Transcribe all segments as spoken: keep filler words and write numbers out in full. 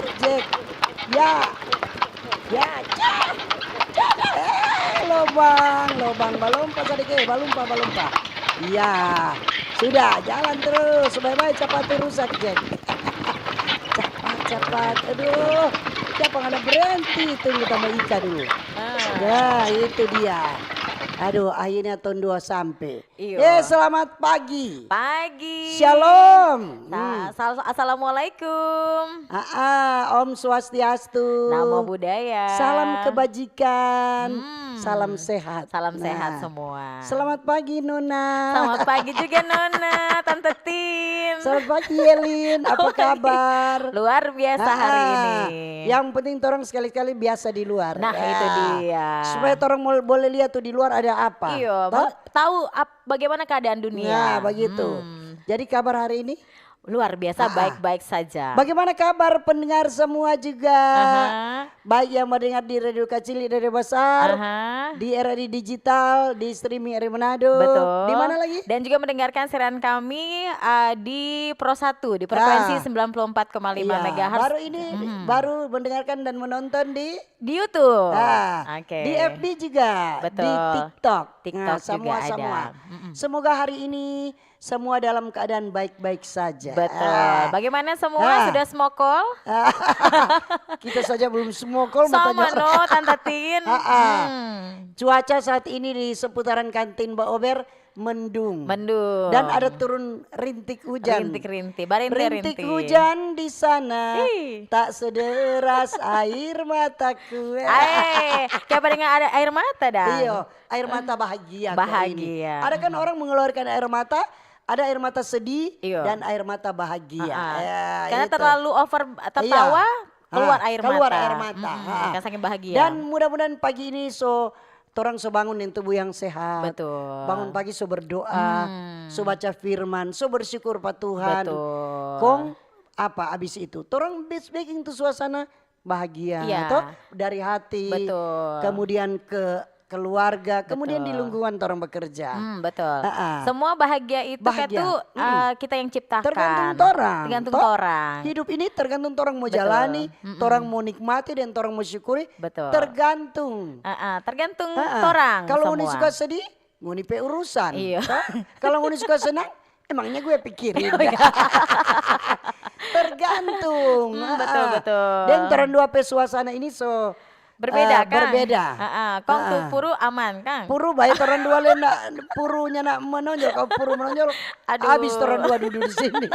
Jack. Ya. Ya, cak. Cak. Eh, lobang, lobang, balompa sadiki, eh, balompa, balompa. Ya, sudah, jalan terus. Bae-bae, capat tu rusak, Jack. Capat, capat. Aduh, siapa ngana berhenti? Tunggu tambah ika dulu. Ah. Ya, itu dia. Aduh, akhirnya tong dua sampe. Iyo. Eh, selamat pagi. Pagi. Shalom. Sa-, Hmm. sal-, assalamualaikum. Aa, Om Swastiastu. Namo Buddhaya. Salam kebajikan. Hmm. Salam sehat. Salam sehat Nah. semua. Selamat pagi, Nona. Selamat pagi juga, Nona, Tante Tin. Selamat pagi, Yelin. Apa Oh, iya. kabar? Luar biasa hari Aa, ini. yang penting torang sekali-kali biasa di luar. Nah, Ya. itu dia. Supaya torang mo-, boleh lihat tuh di luar ada apa. Iyo, Toh? mau tahu ap-, bagaimana keadaan dunia. Nah, begitu. Hmm. Jadi kabar hari ini? Luar biasa, Ah, ah. baik-baik saja. Bagaimana kabar pendengar semua juga? Aha. Baik yang mendengar di Radio Kacili, Radio Besar, Aha. di R R I Digital, di streaming R R I Manado. Betul. Di mana lagi? Dan juga mendengarkan siaran kami, eh, di Pro satu, di frekuensi Ah. sembilan puluh empat koma lima Iya, megahertz. baru ini, Hmm. baru mendengarkan dan menonton di Di YouTube. Ah, Oke. di F B juga, Betul. di TikTok. TikTok Nah, juga semua, ada. semua. Mm-mm. Semoga hari ini semua dalam keadaan baik-baik saja. Betul. Ah. Bagaimana semua? Ah. Sudah smokol? Ah. Kita saja belum smokol, mau Sama tanya. no, Tante Tin. Ah, ah. Hmm. Cuaca saat ini di seputaran kantin Baober mendung. Mendung. Dan ada turun rintik hujan. Rintik-rintik, barinte-rintik. Rintik hujan di sana Ih. tak sederas air mataku. Eh, kayak pada nggak ada air mata, dah. Iyo, air mata bahagia kau ini. Bahagia. Ada kan orang mengeluarkan air mata, ada air mata sedih Iyo. dan air mata bahagia. Ah, ah. Ya, Karena itu. terlalu over tertawa, Iya. keluar Ah, air keluar mata. air mata. Mm-mm, Ah. kan saking bahagia. Dan mudah-mudahan pagi ini so torang so bangun deng tubuh yang sehat. Betul. Bangun pagi so berdoa, Hmm. so baca firman, so bersyukur pa Tuhan. Betul. Kong apa abis itu? Torang bis-, bikin tu suasana bahagia, Iya. toh? Dari hati, Betul. kemudian ke keluarga, kemudian di Betul. lingkungan torang bekerja. Hmm, betul. Ah, ah. Semua bahagia itu Bahagia. katu, Mm-mm. eh, kita yang ciptakan. Tergantung torang, Tergantung toh? torang. Hidup ini tergantung torang mau Betul. jalani, Mm-mm. torang mau nikmati, dan torang mau syukuri. Betul. Tergantung. Ah, ah, tergantung Ah, ah. torang Kalau ngoni semua. suka sedih, ngoni pe urusan. Iya. Toh? Kalau ngoni suka senang, emangnya gue pikirin. Oh, iya. Tergantung. Hmm, betul, Ah, ah. betul. Dan torang dua pe suasana ini so, Berbeda, eh, kan? berbeda. Ah, ah. Kong tu Ah, ah. puru aman, kan? Puru bae torang dua le nda, purunya nda menonjol, kalo puru menonjol, Aduh. abis torang dua dudu di sini.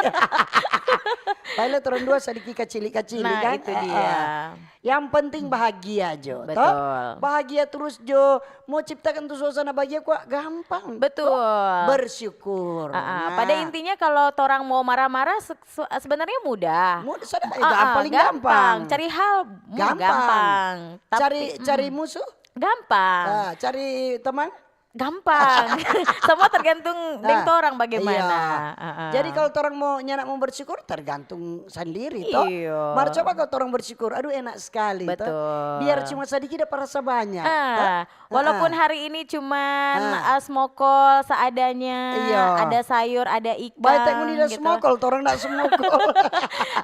Bae le torang dua sadiki kacili-kacili, Nah, kan? itu Ah, dia. ah. Yang penting bahagia jo, Betul. toh? Bahagia terus jo. Mau ciptakan tu suasana bahagia kwa gampang. Betul. Toh? Bersyukur. Ah, ah. Pada Nah. intinya kalau torang mau marah-marah se-, se-, sebenarnya mudah. Mudah, sudah, Ah, itu ah, paling gampang. gampang. Cari hal, hmm, Gampang. gampang. Tapi, Cari, mm, cari musuh? gampang. Ah, cari teman? Gampang. Semua tergantung deng Nah, torang bagaimana. iya. Ah, ah. Jadi kalau torang mau, nyanda mau bersyukur, tergantung sandiri, toh. Iyo. Mar coba kalau torang bersyukur, aduh, enak sekali, toh. Betul. Biar cuma sadiki dapa rasa banyak, Ah, toh. walaupun Ah, ah. hari ini cuman, Ah. ah, smokol seadanya, Iyo. ada sayur, ada Bae teng ikan, ngoni da gitu. smokol, torang nda smokol.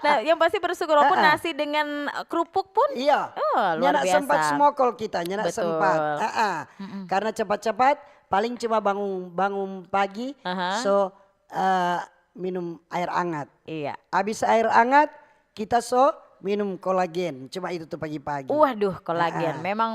Nah, yang pasti bersyukur, walaupun Ah, ah. nasi dengan, eh, kerupuk pun, Iya. oh, luar Nyanda sempat biasa. smokol kita, nyanda Betul. sempat. Ah, ah. Mm-mm. Karena cepat-cepat, paling cuma bangun, bangun pagi, Aha. so, eh, minum air hangat. Iya. Abis air hangat, kita so minum kolagen. Cuma itu tuh pagi-pagi. Waduh, kolagen. Ah, ah. Memang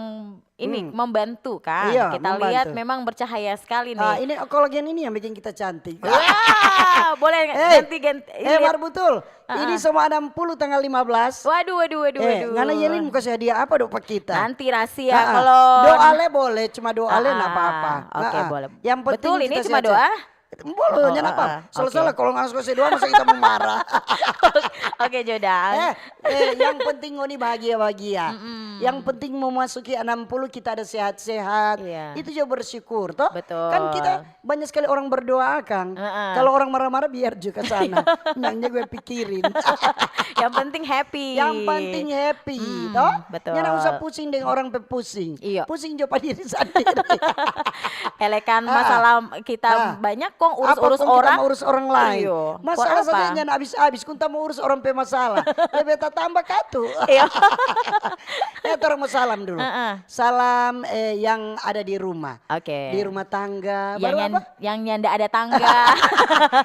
ini Hmm. membantu, kan? Iya, Kita lihat membantu. memang bercahaya sekali nih. Ah, ini kolagen ini yang bikin kita cantik. Wah, boleh Eh, ganti-ganti. eh, Ini Mar, betul. Ah, Ini ah. sama enam puluh tanggal lima belas. Waduh, waduh, waduh, Eh, waduh. ngana Yelin mau kasih hadiah apa dong pa kita? Nanti rahasia Ah, ah. kalau Doa le boleh, cuma doa le Ah, nda ah. apa-apa. Oke, Ah, ah. boleh. Yang penting Betul, ini kita cuma sehat-sehat. doa? Boleh, Oh, nyanda ah, apa. ah. Oke. Salah-salah kalau nggak kasih doa, masa kita mau marah? Oke, Jodan. Eh, eh, yang penting ngoni bahagia-bahagia. Mm-mm. Yang penting memasuki enam puluh kita ada sehat-sehat. Iya. Itu juga bersyukur, toh? Betul. Kan kita banyak sekali orang berdoa, Kang. Heeh. Kalau orang marah-marah, biar juga sana. Nangnya gue pikirin. Yang penting happy. Yang penting happy, Hmm, toh? betul. Nyanda usah pusing dengan orang pe pusing. Iya. Pusing jo pa diri sandiri. Elekan Ah. masalah kita Ah. banyak, Kong urus-urus Apa kong kita orang. Mau urus orang lain? Iyo. Masalah Buat apa? Saja nyanda habis-habis, kong ta mau urus orang pe masalah. Lebe tatamba katu. Iya. Eh, torang mau salam dulu. Heeh. Salam eh, yang ada di rumah. Oke. Di rumah tangga. Yang Baru nyan- apa? Yang nyanda ada tangga.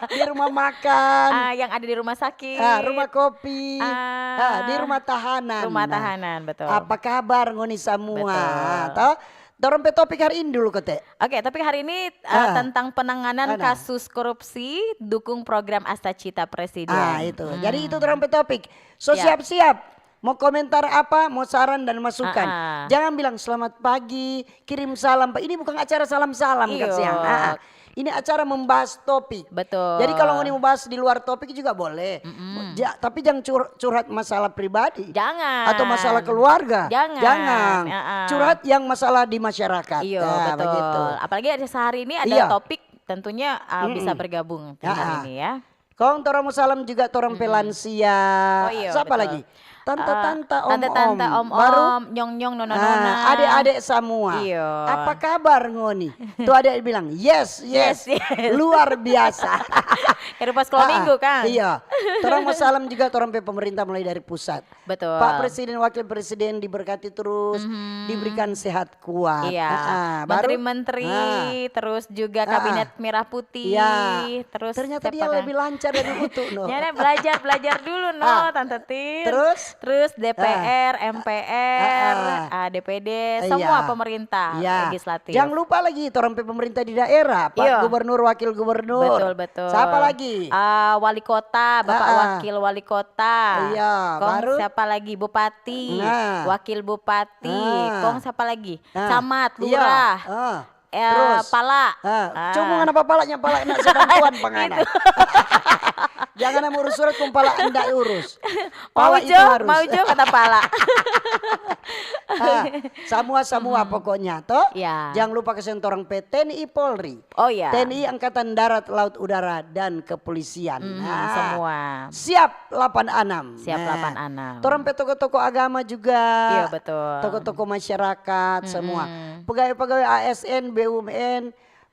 Di rumah makan. Ah, yang ada di rumah sakit. Ah, rumah kopi. Ah, Ah, di rumah tahanan. Rumah Nah, tahanan, betul. Apa kabar ngoni samua? Betul. Toh? Torang pe topik hari ini dulu kote. Oke, topik hari ini uh, Ah. tentang penanganan Mana? Kasus korupsi, dukung program Asta Cita Presiden. Ah, itu. Hmm. Jadi itu torang pe topik. So Ya. Siap-siap. Mau komentar apa, mau saran dan masukan. Ah, ah. Jangan bilang selamat pagi, kirim salam. Pak. Ini bukan acara salam-salam, Iyo. Kasihan. Ah, ah. Ini acara membahas topik. Betul. Jadi kalau ngoni mau bahas di luar topik juga boleh. Mm-mm. Ja- tapi jangan cur- curhat masalah pribadi. Jangan. Atau masalah keluarga. Jangan. Jangan. Ah, ah. Curhat yang masalah di masyarakat. Iyo, Nah, betul. Begitu. Apalagi ada sehari ini ada Iya. Topik, tentunya uh, Mm-mm. Bisa bergabung ke Ah, hari ah. ini ya. Kong torang mau salam juga torang pe lansia. Oh, iya, Siapa betul. lagi? Tanta-tanta, Uh, om-om. Tante-tante, om-om, Baru? nyong-nyong, Ah, nona-nona. Ade-ade semua. Iyo. Apa kabar ngoni? Tuh ade bilang, yes, yes. Yes, yes. Luar biasa. Kayak rupa sekolah Ah, minggu kan? Iya. Torang mau salam juga torang pe pemerintah mulai dari pusat. Betul. Pak Presiden, Wakil Presiden diberkati terus, Mhm. Diberikan sehat kuat. Iya. Ah, ah, baru? Menteri-menteri, Ah. terus juga Ah, ah. Kabinet Merah Putih, Iya. terus Ternyata siapa dia kan? lebih lancar dari Utu, no. Nyana belajar belajar dulu no, Ah. Tante Tin. Terus? Terus D P R, M P R, Ah, ah. ah, D P D, Iya. Semua pemerintah Iya. legislatif. Jangan lupa lagi torang pe pemerintah di daerah, Pak Iya. Gubernur, Wakil Gubernur. Betul, betul. Siapa lagi? Ah, wali kota, Bapak Ah, ah. Wakil Wali Kota. Iya, Kong baru? Siapa lagi? Bupati, Nah. Wakil Bupati. Ah. Kong siapa lagi? Ah, Camat, iya. Lurah. Ah. Eh, Terus? Pala. Ah, Ah. Cuma ngana papala nya pala na se bantuan pa ngana. Itu. Jangan mau urus surat kong pala nda urus. Mau Pala itu jo, harus. Mau jo kata Pala. Ah, samua-samua pokoknya to. Ya. Jangan lupa kasihan torang pe T N I Polri. Oh ya. T N I Angkatan Darat, Laut, Udara, dan Kepolisian. Hmm, Nah, semua. Siap delapan enam. Siap Nah, delapan enam. Torang pe toko-toko agama juga. Iya, betul. Toko-toko masyarakat, semua. Mm-mm. Pegawai-pegawai A S N, B U M N,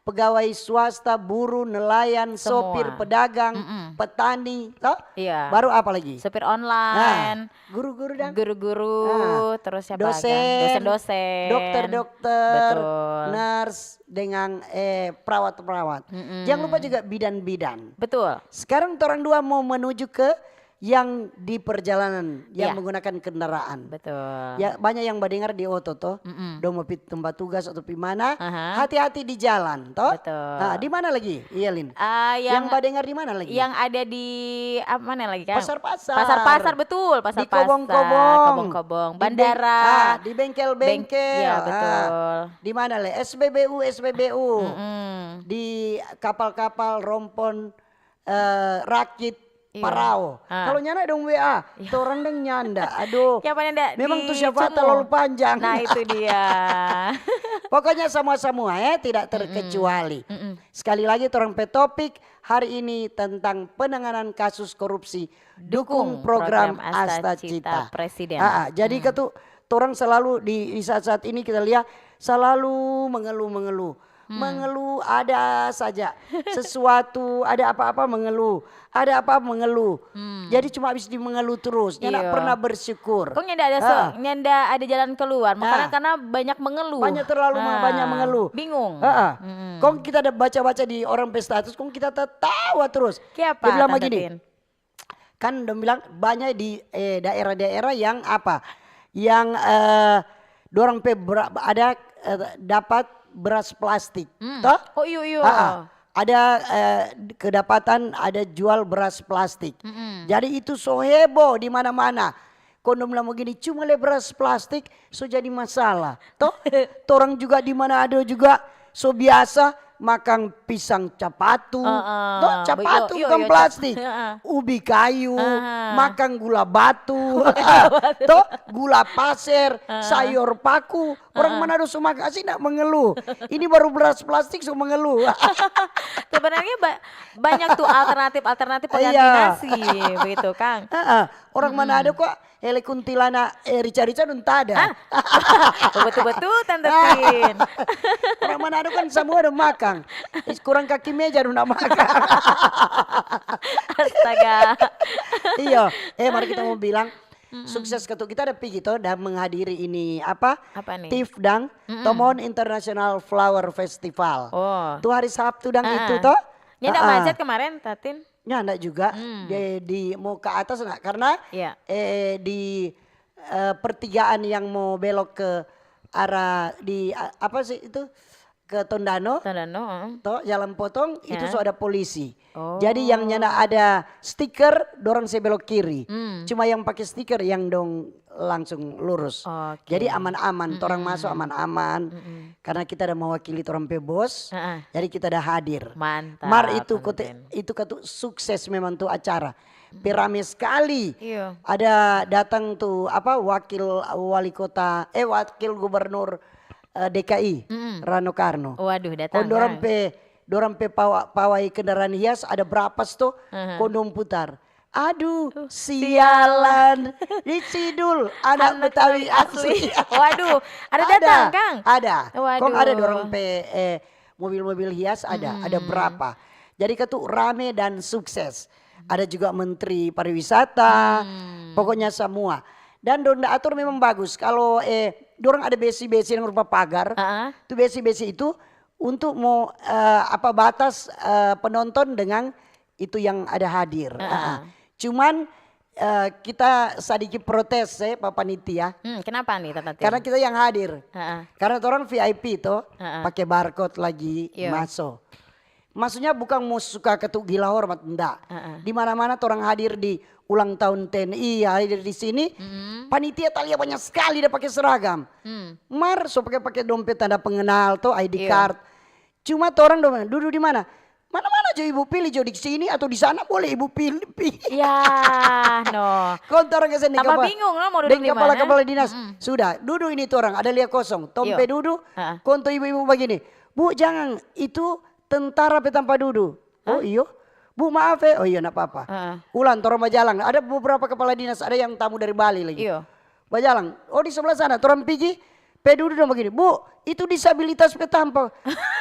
pegawai swasta, buruh, nelayan, Semua. Sopir, pedagang, Mm-mm. Petani, toh? Iya. Baru apa lagi? Supir online. Nah, guru-guru dang. Guru-guru, Ah, terus siapa lagi? dosen, Dosen-dosen. Dokter-dokter, Betul. Nurse, dengan eh, perawat-perawat. Mm-mm. Jangan lupa juga bidan-bidan. Betul. Sekarang torang dua mau menuju ke yang di perjalanan yang Ya. Menggunakan kendaraan. Betul. Ya, banyak yang badengar di oto to. Mm-mm. Dong mau pi tempat tugas atau pi mana, Aha. hati-hati di jalan to. Betul. Nah, di mana lagi, Yelin? Ah, Yang, yang badengar di mana lagi? Yang ada di apa mana lagi kan? Pasar-pasar. Pasar-pasar, betul, pasar-pasar. Di kobong-kobong. Kobong-kobong, Di beng- bandara. Ah, di bengkel-bengkel. Beng- ya, Ah. Betul. Di mana le? S B B U, S B B U. Mm-mm. Di kapal-kapal, rompon, eh, rakit, Iya. parao. Ah. Kalau nyana dong W A, torang deng nyanda. Aduh. Siapa nyanda Memang tu di syafaat Cumu? Terlalu panjang. Nah, itu dia. Pokoknya semua-semua eh tidak terkecuali. Mm-mm. Sekali lagi torang pe topik hari ini tentang penanganan kasus korupsi, dukung, program, Asta Cita. Presiden. Ah, ah, jadi katu torang selalu di, di saat-saat ini kita lihat selalu mengeluh-mengeluh. Mengeluh ada saja sesuatu, ada apa-apa mengeluh, ada apa mengeluh. Jadi cuma habis di mengeluh terus, nyanda Iya. Pernah bersyukur. Kong nyanda ada so, Ah. Nyanda ada jalan keluar, makanya Ah. Karena banyak mengeluh. Banyak terlalu ma- Ah, banyak mengeluh. Bingung. Heeh. Mm-mm. Kong kita ada baca-baca di orang pe status, kong kita tertawa terus. Kiapa, Dia bilang Tante begini, Tin? Kan dong bilang banyak di eh, daerah-daerah yang apa? Yang eh, dorang pe bera- ada eh, dapat beras plastik, Hmm. Toh? Oh, iyo, iyo. Ah, ah. Ada eh, kedapatan ada jual beras plastik. Mm-mm. Jadi itu so heboh di mana-mana. Kong dong bilang begini, cuma le beras plastik so jadi masalah. Toh, torang juga di mana ada juga so biasa makang pisang capatu. Heeh. Toh, capatu Iyo, iyo, bukan iyo, plastik. Heeh. Ubi kayu, Heeh. Makang gula batu. Toh, gula paser, sayur paku. Orang Manado so makang, asi nda mengeluh. Ini baru beras plastik so mengeluh. Sebenarnya ba- banyak tuh alternatif-alternatif pengganti Iya. Nasi, begitu, Kang. Heeh. Orang Manado kok hele kuntilanak, eh, rica-rica dong tada. Betul-betul, Tante Tin. Orang Manado kan samua dong makang. Is kurang kaki meja dong nda makang. Astaga. Iyo, eh, mari kita mo bilang sukses katu. Kita ada pigi to dan menghadiri ini apa? Apa nih? TIFF dang, Tomon International Flower Festival. Oh. Tu hari Sabtu dang Ah. itu to? Nyanda Ah, ah. macet kemarin, Tatin? Nyanda juga. Hmm. Di, di mau ke atas nah, karena Iya. eh di eh, pertigaan yang mau belok ke arah di a- apa sih itu? Ke Tondano. Tondano, heeh. To, jalan potong itu Ya. so ada polisi. Oh. Jadi yang nyanda ada stiker, dorang se belok kiri. Hmm. Cuma yang pakai stiker yang dong langsung lurus. Oke. Jadi aman-aman, torang masuk aman-aman. Mm-mm. Karena kita ada mewakili torang pe bos. Heeh. Jadi kita ada hadir. Mantap. Mar itu kote, Tonton. Itu katu sukses memang tu acara. Pe rame sekali. Iya. Ada datang tu apa wakil wali kota, eh wakil gubernur eh, D K I, Mm-mm. Rano Karno. Waduh, datang. Kong dorang Ya. pe, dorang pe pawa, pawai kendaraan hias ada berapa sto, Aha. kong dong putar. Aduh, sialan. Di Cidul, anak Betawi asli. Waduh, ada, Ada, datang, Kang? Ada. Waduh. Kong ada dorang pe eh, mobil-mobil hias ada, ada Mm-mm. berapa. Jadi katu rame dan sukses. Ada juga menteri pariwisata, Hmm. pokoknya samua. Dan dong da ator memang bagus. Kalau eh dorang ada besi-besi yang rupa pagar, Heeh. tu besi-besi itu untuk mo eh, apa batas eh, penonton dengan itu yang ada hadir. Heeh. Ah, ah. Cuman eh, kita sadiki protes eh pa panitia. Hmm, kenapa nih, Tante Tin? Karena kita yang hadir. Heeh. Karena orang V I P to, Heeh. pakai barcode lagi Iya. maso. Maksudnya bukan mau suka ketuk gila hormat, ndak. Heeh. Di mana-mana orang hadir di ulang tahun T N I, hadir di sini, Mm-mm. panitia talia banyak sekali da pakai seragam. Hmm. Mar so pakai pakai dompet tanda pengenal to, I D Iya. card. Cuma torang dong dudu di mana? Mana-mana jo ibu pilih jo di sini atau di sana boleh ibu pilih. Pi. Ya, no. Kong torang kasihan deng Tambah kapa-, bingung lo mau duduk deng di kepala mana. kepala dinas. Mm-mm. Sudah, dudu ini torang ada lia kosong. Tong Iyo. pe dudu, Ha. kong tu ibu-ibu bagini, "Bu, jangan, itu tentara pe tampa dudu." "Oh iyo." "Bu, maaf eh." "Oh iyo, ndak apa-apa." Heeh. Ulang torang bajalang. Ada beberapa kepala dinas, ada yang tamu dari Bali lagi. Iyo. Bajalang. "Oh, di sebelah sana." Torang pigi, pe dudu dong bagini, "Bu, itu disabilitas pe tampa."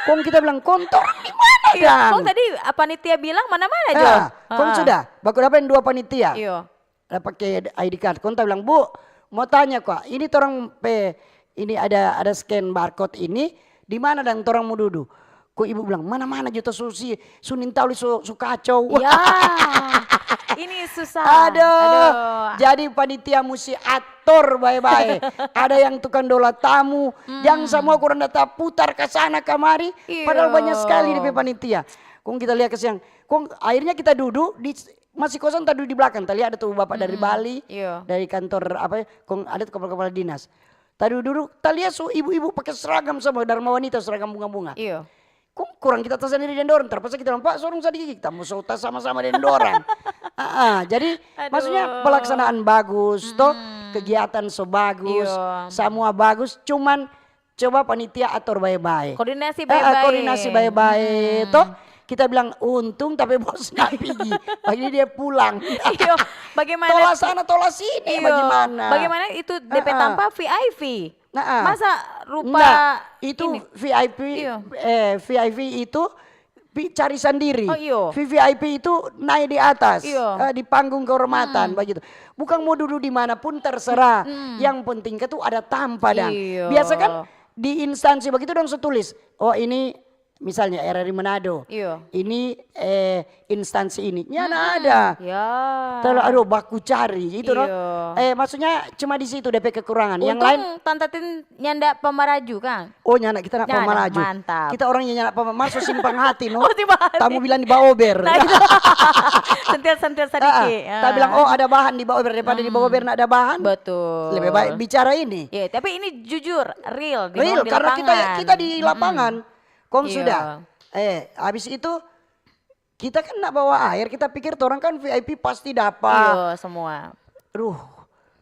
Kong kita bilang, "Kong torang di mana Iya, dang?" Kong tadi panitia bilang mana-mana jo. Ah, kong Heeh. Sudah, baku dapa deng dua panitia. Iyo. Ada pake I D card. Kong ta bilang, "Bu, mau tanya kwa, ini torang pe, ini ada ada scan barcode ini, di mana dang torang mo dudu?" Kong ibu bilang, "Mana-mana jo to su, si, su nintau li su, su kacau." Ya, ini susah. Aduh, jadi panitia musti ator bae-bae. Ada yang tukang dola tamu, jang samua kurang da taputar ka sana kamari, padahal Iyo. Banyak sekali depe panitia. Kong kita lia kasiang. Kong akhirnya kita dudu di, masih kosong, ta dudu di blakang. Ta lia ada tu bapak dari Bali, Iyo. Dari kantor apa, kong ada tu kepala-kepala dinas. Ta dudu, ta lia su ibu-ibu pake seragam sama, Dharma Wanita, seragam bunga-bunga. Iyo. Kong kurang kita ta sandiri deng dorang, terpaksa kita bilang, "Pak, sorong sadiki, kita mo so ta sama-sama deng dorang." Ah, ah, jadi Aduh. maksudnya pelaksanaan bagus, toh, kegiatan so bagus, Iyo. samua bagus, cuman coba panitia ator bae-bae. Koordinasi Ah, ah, bae-bae. Koordinasi bae-bae, toh. Kita bilang, "Untung tapi bos nda pigi." Pagi dia pulang. Iyo, bagaimana? Tola sana, tola sini, Iyo. bagaimana? Bagaimana itu depe Ah, ah. Tampa V I P? Nah, ah. Masa rupa Nda, itu ini? V I P, Iyo. eh, V I P itu pi-, cari sandiri. Oh, iyo. V V I P itu naik di atas, Iyo. eh, di panggung kehormatan begitu. Bukan mau duduk di mana pun terserah. Yang penting itu ada tampa dang. Iyo. Biasa kan di instansi begitu dong so tulis, "Oh, ini misalnya R R I Manado. Iyo. Ini eh instansi ini." Nyanda ada. Ya. Terlalu, aduh, baku cari gitu, no. Iyo. Eh, maksudnya cuma di situ depe kekurangan. Yang Untung lain Tanta Tin nyanda pemaraju, Kang? Oh, nyanda, kita nak Nyanda, pemaraju. Mantap. Kita orang yang nyanda pemar-, masuk simpang hati, no. Oh, simpang hati. Tamu bilang di baober. Nah, itu. Sentil-sentil sadiki. Ah, ta bilang, "Oh, ada bahan di baober, daripada di baober ndak ada bahan." Betul. Lebih baik bicara ini. Iya, tapi ini jujur, real, di Real, di karena kita lapangan. Kita di lapangan. Kong Iya. Sudah. Eh, habis itu kita kan nak bawa air, kita pikir orang kan V I P pasti dapat. Iya, semua. Duh,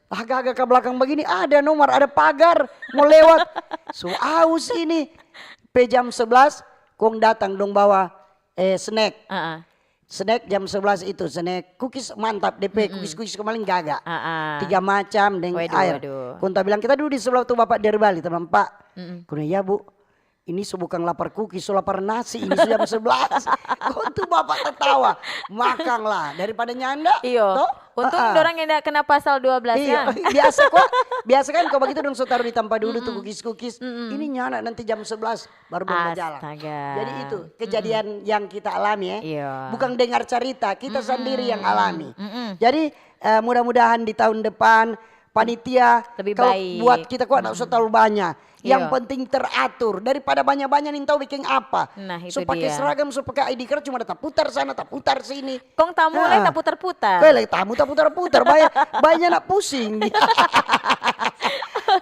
agak-agak ke belakang begini, ada nomor, ada pagar, mau lewat. So aus ini. Pe jam sebelas, kong datang dong bawa eh, snack. Heeh. Snack jam sebelas itu, snack cookies mantap, depe cookies-cookies kemarin gaga. Ah, ah. Tiga macam deng Waduh, air. Waduh. Kong ta bilang, "Kita dulu di sebelah tu bapak dari Bali," ta bilang, "Pak." Mm-mm. Kong, "Ya, Bu, ini so bukang lapar cookies, so lapar nasi, ini so jam sebelas." Kong tu bapak tatawa, "Makang lah, daripada nyanda." Iyo. Toh? Untung Ah, ah. Dorang nyanda kena pasal dua belas Iya, kan? Biasa kok. Biasa kan kalau begitu dong so taruh di tampa dulu tu cookies-cookies. Ini nyanda, nanti jam sebelas baru dong bajalang. Astaga. Jadi itu kejadian yang kita alami ya. Iya. Bukan dengar cerita, kita sendiri yang alami. Mm-mm. Jadi eh, mudah-mudahan di tahun depan panitia Lebih kalau baik. Buat kita kok nggak usah terlalu banyak. Yang Iya. Penting teratur, daripada banyak-banyak nih tahu bikin apa. Nah, itu So pakai dia. seragam, so pakai I D card, cuma taputar sana, taputar sini. Kong tamu Ah. le taputar-putar. Kau lagi tamu taputar-putar, banyak banyak nak pusing.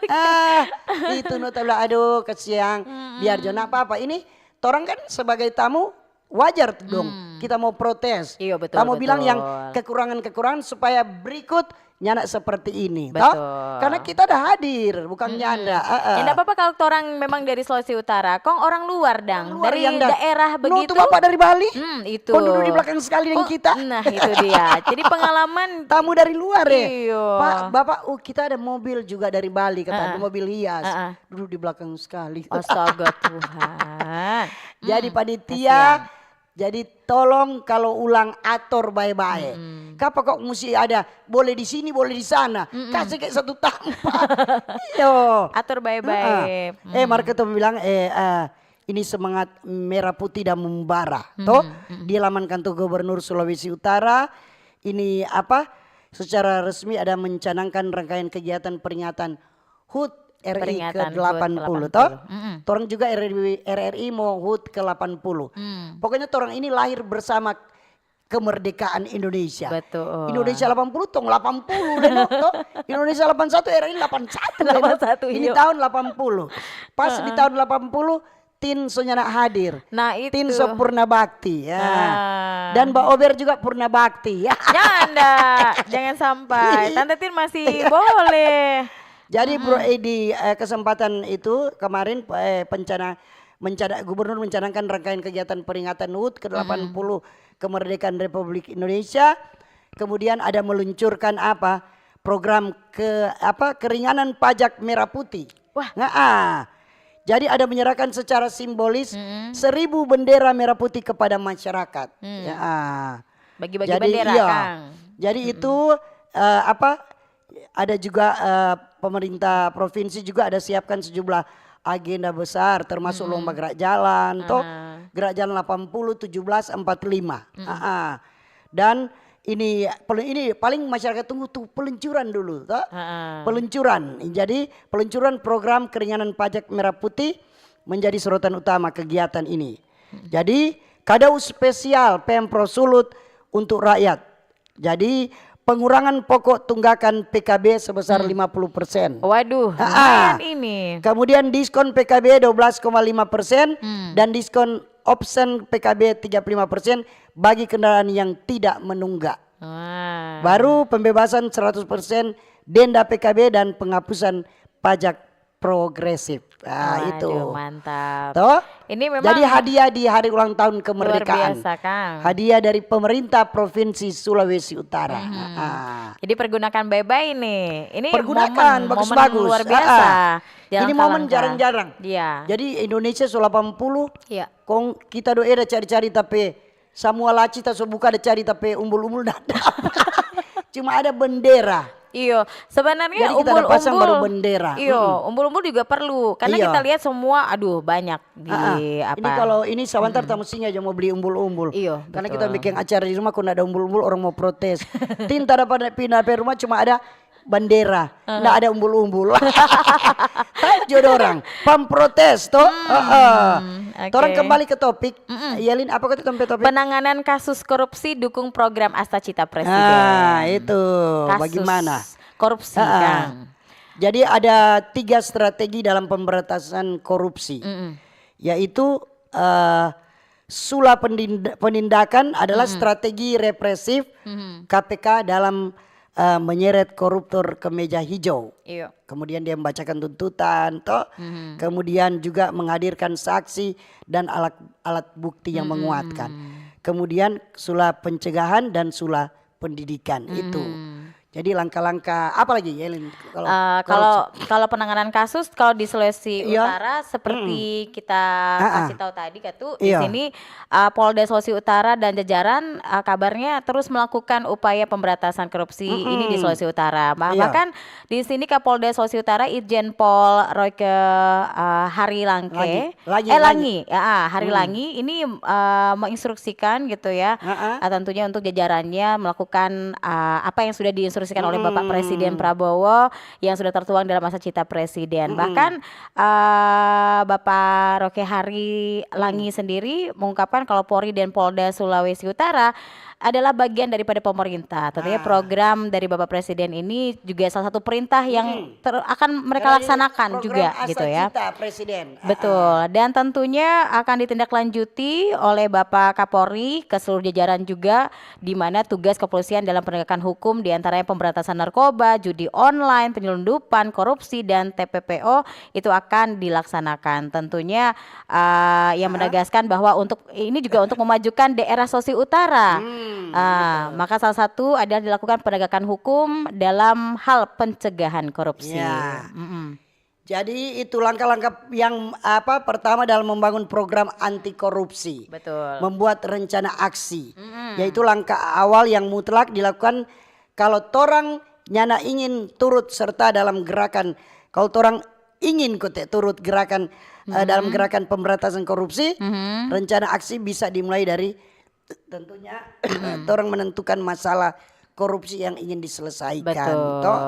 Ah, itu no tahu lah, aduh kasiang. Biar jo nak apa-apa. Ini torang kan sebagai tamu wajar tu dong. Kita mau protes. Iya, betul, Kita mau bilang betul. Yang kekurangan-kekurangan supaya berikut nyanda seperti ini. Betul. Toh? Karena kita ada hadir, bukan nyanda. Heeh. Ya, ndak apa-apa kalau torang memang dari Sulawesi Utara, kong orang luar dang, Luar dari yang da- daerah No, begitu. Tu bapak dari Bali. Hmm, itu. Kong duduk di belakang sekali dengan Kok- kita. Nah, itu dia. Jadi pengalaman Tamu dari luar ya. Iyo. Pak, bapak, oh kita ada mobil juga dari Bali, kata Heeh. Mobil hias. Heeh. Duduk di belakang sekali. Astaga Tuhan. Jadi Hmm, panitia, jadi tolong kalau ulang ator bae-bae. Kapa kok musti ada boleh di sini, boleh di sana. Kasih kayak satu tampa. Iyo. Atur bae-bae. Heeh. Eh, Marco tuh bilang, eh, eh, ini semangat merah putih dan membara. Toh, di laman kantor gubernur Sulawesi Utara, ini apa, secara resmi ada mencanangkan rangkaian kegiatan peringatan hut R I Peringatan ke delapan puluh, hut ke delapan puluh. Toh? Mm-mm. Torang juga R R I, R R I mau hut ke delapan puluh. Hmm. Pokoknya torang ini lahir bersama kemerdekaan Indonesia. Betul. Indonesia delapan puluh tong delapan puluh deh, no, toh. Indonesia delapan satu, R I delapan satu deh, no. Delapan satu, Ini iyo. Tahun delapan puluh. Pas di tahun delapan puluh, Tin so nyanda hadir. Nah, itu. Tin so purna bakti, ya. Ah. Dan Mbak Ober juga purna bakti, ya. Nyanda, jangan sampai. Tante Tin masih boleh. Jadi bro, eh, di eh, kesempatan itu kemarin eh, pencana, mencana, gubernur mencanangkan rangkaian kegiatan peringatan hut ke delapan puluh kemerdekaan Republik Indonesia. Kemudian ada meluncurkan apa? Program ke apa? Keringanan pajak merah putih. Wah. Nah, ah. Jadi ada menyerahkan secara simbolis seribu bendera merah putih kepada masyarakat. Ya, ah. Bagi-bagi Jadi, bendera, iya. Kang. Jadi itu eh, apa? Ada juga eh, pemerintah provinsi juga ada siapkan sejumlah agenda besar, termasuk lomba gerak jalan, toh, Aha. Gerak jalan delapan puluh, tujuh belas, empat lima. Ah, ah. Dan ini pel- ini paling masyarakat tunggu tuh peluncuran dulu, toh. Ah. Peluncuran. Jadi peluncuran program keringanan pajak merah putih menjadi sorotan utama kegiatan ini. Jadi kadau spesial Pemprov Sulut untuk rakyat. Jadi pengurangan pokok tunggakan P K B sebesar lima puluh persen. Waduh, Ah, ah. Lumayan ini. Kemudian diskon P K B dua belas koma lima persen Hmm. dan diskon opsen P K B tiga puluh lima persen bagi kendaraan yang tidak menunggak. Wah. Baru pembebasan seratus persen denda P K B dan penghapusan pajak progresif. Nah, Waduh, itu. Mantap. Toh? Ini memang Jadi hadiah di hari ulang tahun kemerdekaan. Luar biasa, Kang. Hadiah dari pemerintah Provinsi Sulawesi Utara. Ah. Jadi pergunakan baik-baik nih. Ini Pergunakan momen, bagus-bagus. Momen luar biasa. Ah, ah. Jalan Ini momen Kalangka. Jarang-jarang. Iya. Jadi Indonesia so delapan puluh, Iya. Kong kita do eda cari-cari tapi samua laci ta so buka ada cari tapi umbul-umbul nada. Cuma ada bendera. Iyo, sebenarnya Jadi kita ada pasang umbul-umbul baru bendera. Iyo, Mm-mm. Umbul-umbul juga perlu karena Iya. Kita lihat semua, aduh banyak di Ah, ah. apa? Ini kalau ini sabantar tamu singa aja mau beli umbul-umbul. Iyo, Karena betul. Kita bikin acara di rumah kok nada umbul-umbul orang mau protes. Tinta ada pada pindah pe rumah cuma ada bendera, nggak ada umbul-umbul. Tahu jo dorang, pemprotes toh. Heeh. Oke. Torang kembali ke topik. Yelin, apa kata topik? Topik? Penanganan kasus korupsi dukung program Asta Cita Presiden. Ah, itu. Kasus Bagaimana? Korupsi, Heeh. Kang. Jadi ada tiga strategi dalam pemberantasan korupsi, Mm-mm. Yaitu eh, sula pendinda- penindakan adalah strategi represif K P K dalam eh, menyeret koruptor ke meja hijau. Iyo. Kemudian dia membacakan tuntutan, toh. Kemudian juga menghadirkan saksi dan alat alat bukti yang menguatkan. kemudian sula pencegahan dan sula pendidikan itu. Jadi langkah-langkah apa lagi, Yelin? Kalau uh, kalau kalau penanganan kasus, kalau di Sulawesi iya. Utara seperti hmm. kita ah, ah. kasih tahu tadi, Katu, iya. Di sini uh, Polda Sulawesi Utara dan jajaran uh, kabarnya terus melakukan upaya pemberantasan korupsi hmm. ini di Sulawesi Utara. Bah iya. Bahkan di sini Kapolda Sulawesi Utara Irjen Pol Royke uh, Hari Langke, Langi. Langi, eh Langi, ya, Hari hmm. Langi ini uh, menginstruksikan gitu ya, uh-uh. uh, tentunya untuk jajarannya melakukan uh, apa yang sudah diinstruksikan hmm. oleh Bapak Presiden Prabowo yang sudah tertuang dalam masa cita Presiden. Hmm. Bahkan uh, Bapak Royke Hari Langi hmm. sendiri mengungkapkan kalau Polri dan Polda Sulawesi Utara adalah bagian daripada pemerintah. Tentunya ah. program dari Bapak Presiden ini juga salah satu perintah yang hmm. ter, akan mereka Dari laksanakan juga gitu ya. Presiden. Betul. Dan tentunya akan ditindaklanjuti oleh Bapak Kapolri ke seluruh jajaran juga, di mana tugas kepolisian dalam penegakan hukum diantaranya pemberantasan narkoba, judi online, penyelundupan, korupsi, dan T P P O itu akan dilaksanakan. Tentunya uh, yang uh-huh. menegaskan bahwa untuk ini juga untuk memajukan daerah Sulawesi Utara. Hmm, uh, maka salah satu adalah dilakukan penegakan hukum dalam hal pencegahan korupsi. Ya. Mm-mm. Jadi itu langkah-langkah yang apa pertama dalam membangun program anti korupsi. Betul. Membuat rencana aksi. Mm-hmm. Yaitu langkah awal yang mutlak dilakukan kalau torang nyanda ingin turut serta dalam gerakan. Kalau torang ingin kote turut gerakan mm-hmm. uh, dalam gerakan pemberantasan korupsi, mm-hmm. rencana aksi bisa dimulai dari tentunya orang menentukan masalah korupsi yang ingin diselesaikan. Betul. Toh,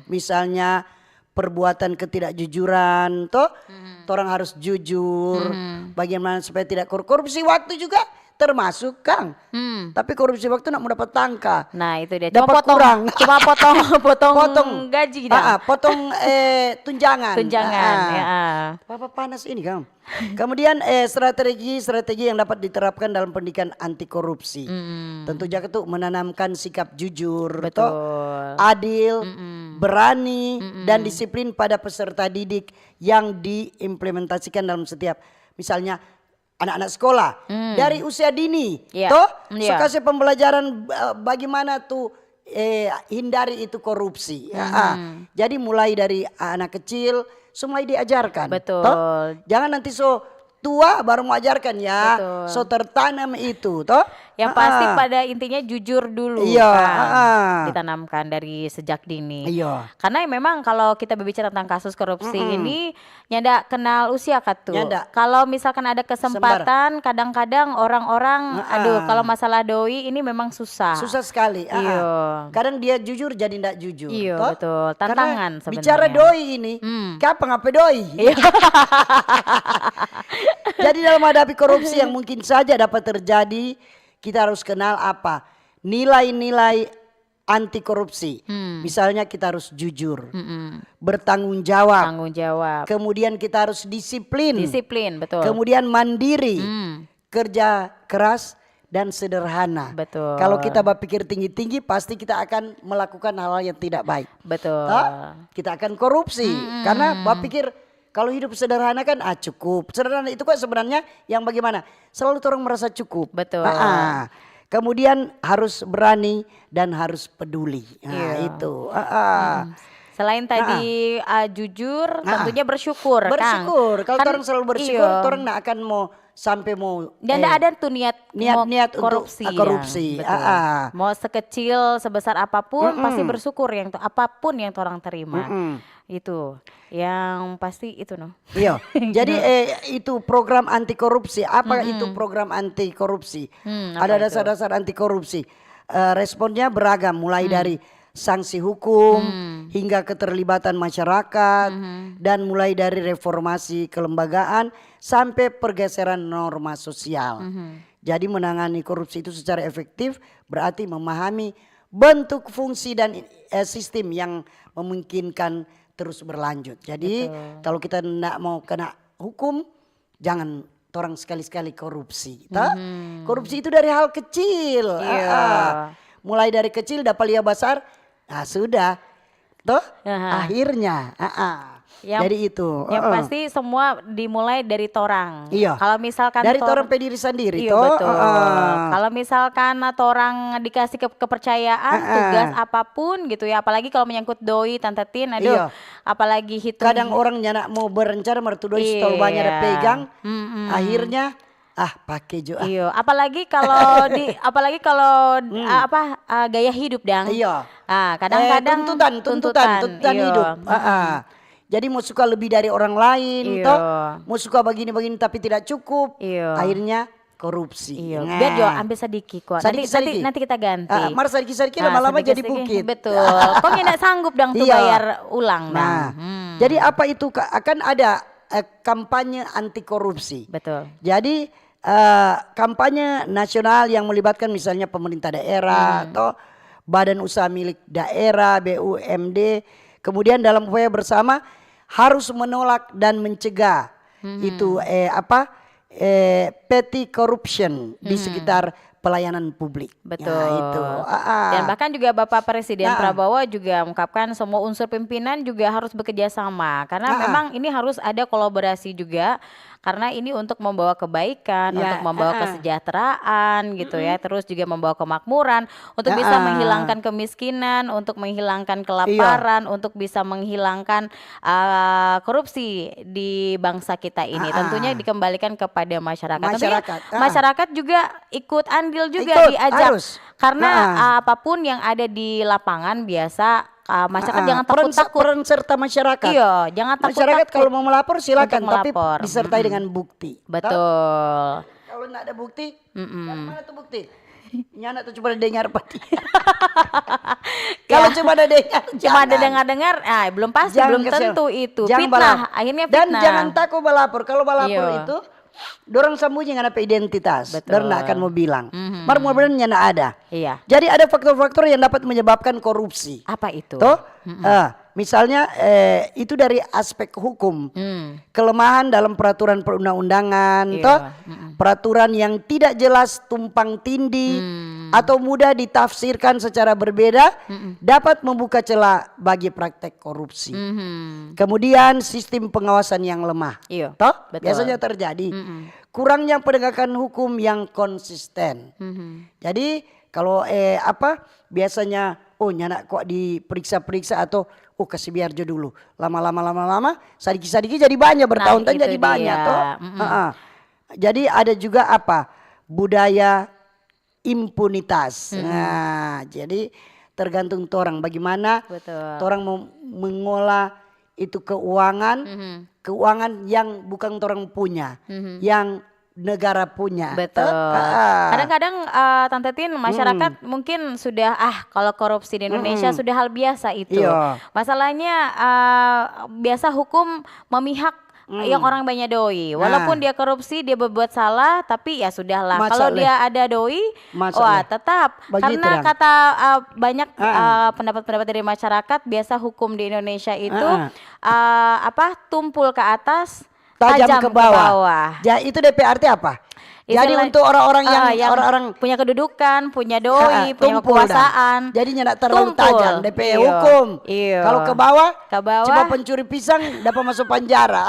misalnya perbuatan ketidakjujuran, toh, hmm. orang harus jujur. Hmm. Bagaimana supaya tidak kor korupsi waktu juga termasuk, Kang. Hmm. Tapi korupsi waktu nak mau dapat tangka. Nah, itu dia. Cuma dapat potong, kurang. Cuma potong, potong, potong gaji dah. Ah, potong eh, tunjangan. Tunjangan, ah. Ya. Apa panas ini, Kang? Kemudian eh, strategi-strategi yang dapat diterapkan dalam pendidikan anti korupsi. Mm. Tentu juga tuh menanamkan sikap jujur, Betul. Toh, adil, Mm-mm. berani, Mm-mm. dan disiplin pada peserta didik yang diimplementasikan dalam setiap, misalnya anak-anak sekolah mm. dari usia dini, yeah. toh, yeah. kasih pembelajaran uh, bagaimana tuh eh, hindari itu korupsi. Hmm. Jadi mulai dari anak kecil, semua diajarkan. Betul. Toh? Jangan nanti so tua baru mau ajarkan ya. Betul. So tertanam itu, toh? Yang pasti pada intinya jujur dulu. Iya. Kan? Ditanamkan dari sejak dini. Iya. Karena memang kalau kita berbicara tentang kasus korupsi mm -mm. ini, nyanda kenal usia katu. Kalau misalkan ada kesempatan, kadang-kadang orang-orang, aduh, kalau masalah doi ini memang susah. Susah sekali. Iyo. Kadang dia jujur jadi ndak jujur. Iyo, betul. Tantangan sebenarnya. Bicara doi ini, hmm. Kapan apa doi? Iyo. Jadi dalam hadapi korupsi yang mungkin saja dapat terjadi, kita harus kenal apa? Nilai-nilai anti korupsi. Hmm. Misalnya kita harus jujur, mm -mm. bertanggung jawab. Tanggung jawab. Kemudian kita harus disiplin. Disiplin, betul. Kemudian mandiri, hmm. kerja keras dan sederhana. Betul. Kalau kita berpikir tinggi-tinggi, pasti kita akan melakukan hal-hal yang tidak baik. Betul. Toh? Kita akan korupsi mm -mm. karena berpikir kalau hidup sederhana kan ah cukup. Sederhana itu kan sebenarnya yang bagaimana? Selalu orang merasa cukup. Betul. Ah, ah. Kemudian harus berani dan harus peduli. Nah, iya. Itu. Ah, ah. Hmm. Selain tadi ah, ah. Uh, jujur, ah, ah. tentunya bersyukur. Bersyukur. Kalau kan, orang selalu bersyukur, iya. Orang nggak akan mau sampai mau. Dan eh, ada tuh niat niat niat korupsi, untuk korupsi. Ya, betul. Ah, ah. Mau sekecil sebesar apapun, mm -mm. pasti bersyukur yang apapun yang orang terima. Mm -mm. Itu yang pasti itu no. Iya. Jadi eh, itu program anti korupsi. Apa mm -hmm. itu program anti korupsi? Hmm, ada dasar-dasar anti korupsi. Uh, responnya beragam, mulai hmm. dari sanksi hukum hmm. hingga keterlibatan masyarakat hmm. dan mulai dari reformasi kelembagaan sampai pergeseran norma sosial. Hmm. Jadi menangani korupsi itu secara efektif berarti memahami bentuk, fungsi, dan eh, sistem yang memungkinkan terus berlanjut. Jadi Betul. kalau kita tidak mau kena hukum, jangan orang sekali-sekali korupsi. Toh? Mm-hmm. Korupsi itu dari hal kecil. Iya. Ah, ah. Mulai dari kecil dapat lia besar, nah sudah. Toh? Aha. Akhirnya, ah, ah. Yang, Jadi itu. yang Heeh. pasti semua dimulai dari torang. Iya. Kalau misalkan Dari tor- torang pe diri sendiri, Iya, toh? Betul. Heeh. Kalau misalkan torang dikasih ke- kepercayaan, Heeh. tugas apapun gitu ya, apalagi kalau menyangkut doi, Tante Tin, aduh, Iya. apalagi hitung. Kadang orang nyanda mau berencana, mar tu doi stol banyak ada Iya. pegang. Mm-mm. Akhirnya, ah, pake jo, ah. Iya, apalagi kalau di, apalagi kalau Hmm. ah, apa ah, gaya hidup, Dang. Iya. Ah, kadang-kadang Eh, tuntutan, tuntutan, tuntutan iya. hidup. Ah, ah. Jadi mau suka lebih dari orang lain, Iya. toh? Mau suka begini-begini tapi tidak cukup. Iya. Akhirnya korupsi. Iya, Nah. biar jo ambil sedikit kok. Nanti, Sadiki-sadiki. nanti, nanti kita ganti. Ah, mar sadiki-sadiki Nah, lama-lama jadi sedikit-sedikit. bukit. Betul. Kok nggak sanggup dang tuh Iya. Bayar ulang, Dang. Nah, Hmm. jadi apa itu, Kak? Akan ada eh, kampanye anti korupsi. Betul. Jadi eh, kampanye nasional yang melibatkan misalnya pemerintah daerah Hmm. atau badan usaha milik daerah, B U M D, kemudian dalam upaya bersama harus menolak dan mencegah Hmm. itu eh, apa eh, petty corruption di Hmm. sekitar pelayanan publik. Betul. Ya, itu. Ah, ah. Dan bahkan juga Bapak Presiden Nah. Prabowo juga mengungkapkan semua unsur pimpinan juga harus bekerja sama karena Ah, ah. memang ini harus ada kolaborasi juga karena ini untuk membawa kebaikan, Ya, untuk membawa ah, ah. Kesejahteraan gitu ya, terus juga membawa kemakmuran, untuk bisa Ah, ah. Menghilangkan kemiskinan, untuk menghilangkan kelaparan, untuk bisa menghilangkan uh, korupsi di bangsa kita ini. Ah, ah. Tentunya dikembalikan kepada masyarakat. Tentunya Masyarakat, ah. Masyarakat juga ikut andil juga Ikut, diajak. Harus. Karena Ah, ah. Apapun yang ada di lapangan biasa uh, masyarakat Ah, ah. Jangan Peran se- takut-takut. Peran serta masyarakat. Iya, jangan takut-takut. Masyarakat kalau mau melapor silakan, Untuk tapi melapor. disertai Mm-mm. Dengan bukti. Betul. Kalau nggak ada bukti, Mm-mm. Mana tuh bukti? Nyanda tuh cuma ada dengar pati. Kalau cuma ada dengar, Cuma ada jangan. Dengar-dengar, ah, belum pasti, Jangan belum kasih- tentu itu. Jangan Fitnah, balap. Akhirnya Dan fitnah. Jangan takut balapor. Kalau balapor Iya. Itu, dorang sambunyi ngana pe identitas. Betul. Dorang nda akan mau bilang. Mhm. Mar mudah-mudahan nyanda ada. Iya. Jadi ada faktor-faktor yang dapat menyebabkan korupsi. Apa itu? Toh? Mm-mm. Eh, misalnya eh, itu dari aspek hukum. Hmm. Kelemahan dalam peraturan perundang-undangan, Iya, toh? Mm-mm. Peraturan yang tidak jelas, tumpang tindih, Hmm. atau mudah ditafsirkan secara berbeda, Mm-mm. dapat membuka celah bagi praktek korupsi. Mhm. Kemudian sistem pengawasan yang lemah. Iya, Toh? betul. Biasanya terjadi. Mm-mm. Kurangnya penegakan hukum yang konsisten. Mhm. Jadi kalau eh, apa biasanya, oh, nyanda kok diperiksa-periksa atau, oh, kasih biar jo dulu. Lama-lama, lama-lama, sadiki-sadiki jadi banyak, bertahun-tahun Nah, itu jadi banyak dia. Toh. Mm-mm. Heeh. Jadi ada juga apa, budaya impunitas. Mm-mm. Nah, jadi tergantung torang bagaimana Betul. Torang mau mengolah itu keuangan, Mhm. Keuangan yang bukan torang punya, Mhm. Yang negara punya. Betul. Toh? Ah. Kadang-kadang eh, Tante Tin, masyarakat mungkin sudah, ah, kalau korupsi di Indonesia Mm-mm. Sudah hal biasa itu. Iya. Masalahnya eh, biasa hukum memihak Hmm. Yang orang banyak doi. Walaupun Nah. Dia korupsi, dia berbuat salah, tapi ya sudahlah. Masa Kalau leh? Dia ada doi, Masa wah, leh? Tetap. Begitu Karena dong. Kata eh, banyak Ah. eh, pendapat-pendapat dari masyarakat, biasa hukum di Indonesia itu Ah, ah. Eh, apa, tumpul ke atas, Tajam tajam ke ke bawah. bawah. Ja, itu D P R T apa? Jadi Istilah- untuk orang-orang yang, Ah, yang orang-orang punya kedudukan, punya doi, Ah, ah, punya tumpul dah. Kekuasaan. Jadi nyanda terlalu Tumpul. tajam, D P R Iya. Hukum. Iya. Kalau ke bawah, Ke bawah. Cuma pencuri pisang dapat masuk penjara.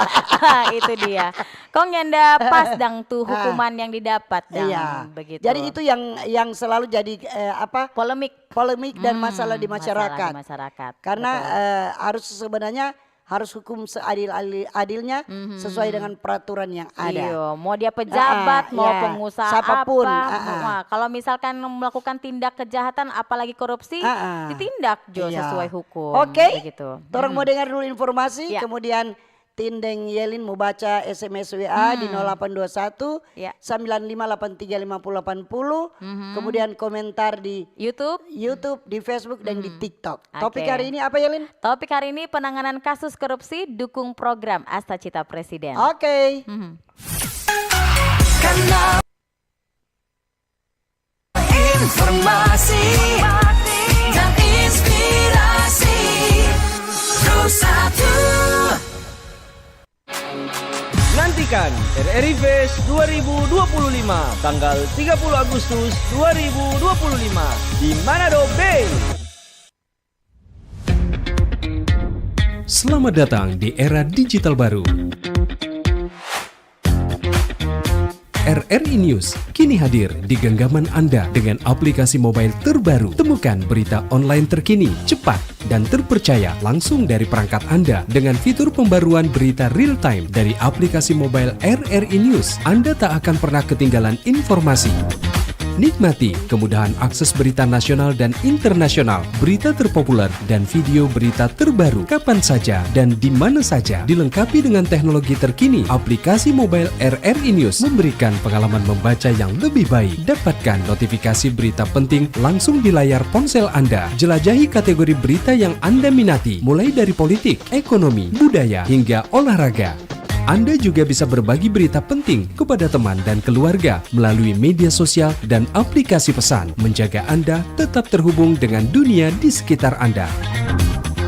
Itu dia. Kong nyanda pas dang tuh Ah. Hukuman yang didapat dang. Iya. Begitu. Jadi itu yang yang selalu jadi eh, apa? Polemik. Polemik dan Hmm, masalah di masalah masyarakat. Di masyarakat. Karena Betul. Eh, harus sebenarnya harus hukum seadil-adilnya Mhm. Sesuai dengan peraturan yang ada. Iyo, mau dia pejabat, Ah, ah, mau iya. Pengusaha Siapapun, apa, ah, ah. Wah, kalau misalkan melakukan tindak kejahatan, apalagi korupsi, Ah, ah. Ditindak jo Iya. Sesuai hukum. Oke, Begitu. Torang Hmm. Mau dengar dulu informasi, Ya. Kemudian Tindeng Yelin mau baca S M S W A di Hmm. nol delapan dua satu, Ya. Sembilan lima delapan tiga lima puluh delapan puluh, Mhm. Kemudian komentar di YouTube. YouTube, di Facebook, dan di Hmm. TikTok. Oke. Topik hari ini apa, Yelin? Topik hari ini penanganan kasus korupsi dukung program Asta Cita Presiden. Oke. Mhm. Kanal informasi dan inspirasi. Pro satu. Nantikan R R I Fest dua ribu dua puluh lima, tanggal tiga puluh Agustus dua ribu dua puluh lima, di Manado Bay. Selamat datang di era digital baru. R R I News kini hadir di genggaman Anda dengan aplikasi mobile terbaru. Temukan berita online terkini, cepat, dan terpercaya langsung dari perangkat Anda dengan fitur pembaruan berita real time dari aplikasi mobile R R I News. Anda tak akan pernah ketinggalan informasi. Nikmati kemudahan akses berita nasional dan internasional, berita terpopuler, dan video berita terbaru kapan saja dan di mana saja. Dilengkapi dengan teknologi terkini, aplikasi mobile R R I News memberikan pengalaman membaca yang lebih baik. Dapatkan notifikasi berita penting langsung di layar ponsel Anda. Jelajahi kategori berita yang Anda minati, mulai dari politik, ekonomi, budaya, hingga olahraga. Anda juga bisa berbagi berita penting kepada teman dan keluarga melalui media sosial dan aplikasi pesan, menjaga Anda tetap terhubung dengan dunia di sekitar Anda.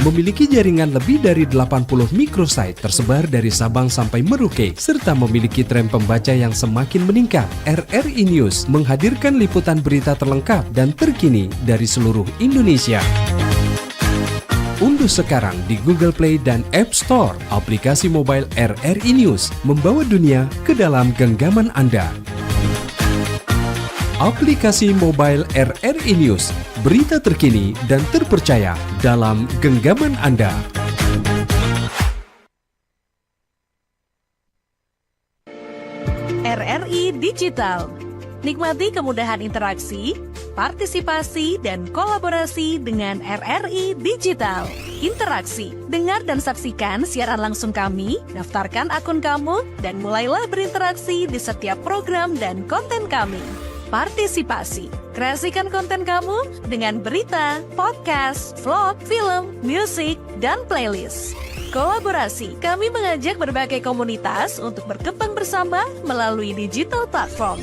Memiliki jaringan lebih dari delapan puluh microsite tersebar dari Sabang sampai Merauke, serta memiliki tren pembaca yang semakin meningkat, R R I News menghadirkan liputan berita terlengkap dan terkini dari seluruh Indonesia. Unduh sekarang di Google Play dan App Store aplikasi mobile R R I News, membawa dunia ke dalam genggaman Anda. Aplikasi mobile R R I News, berita terkini dan terpercaya dalam genggaman Anda. R R I Digital. Nikmati kemudahan interaksi, partisipasi, dan kolaborasi dengan R R I Digital. Interaksi, dengar dan saksikan siaran langsung kami, daftarkan akun kamu, dan mulailah berinteraksi di setiap program dan konten kami. Partisipasi, kreasikan konten kamu dengan berita, podcast, vlog, film, musik, dan playlist. Kolaborasi, kami mengajak berbagai komunitas untuk berkembang bersama melalui digital platform.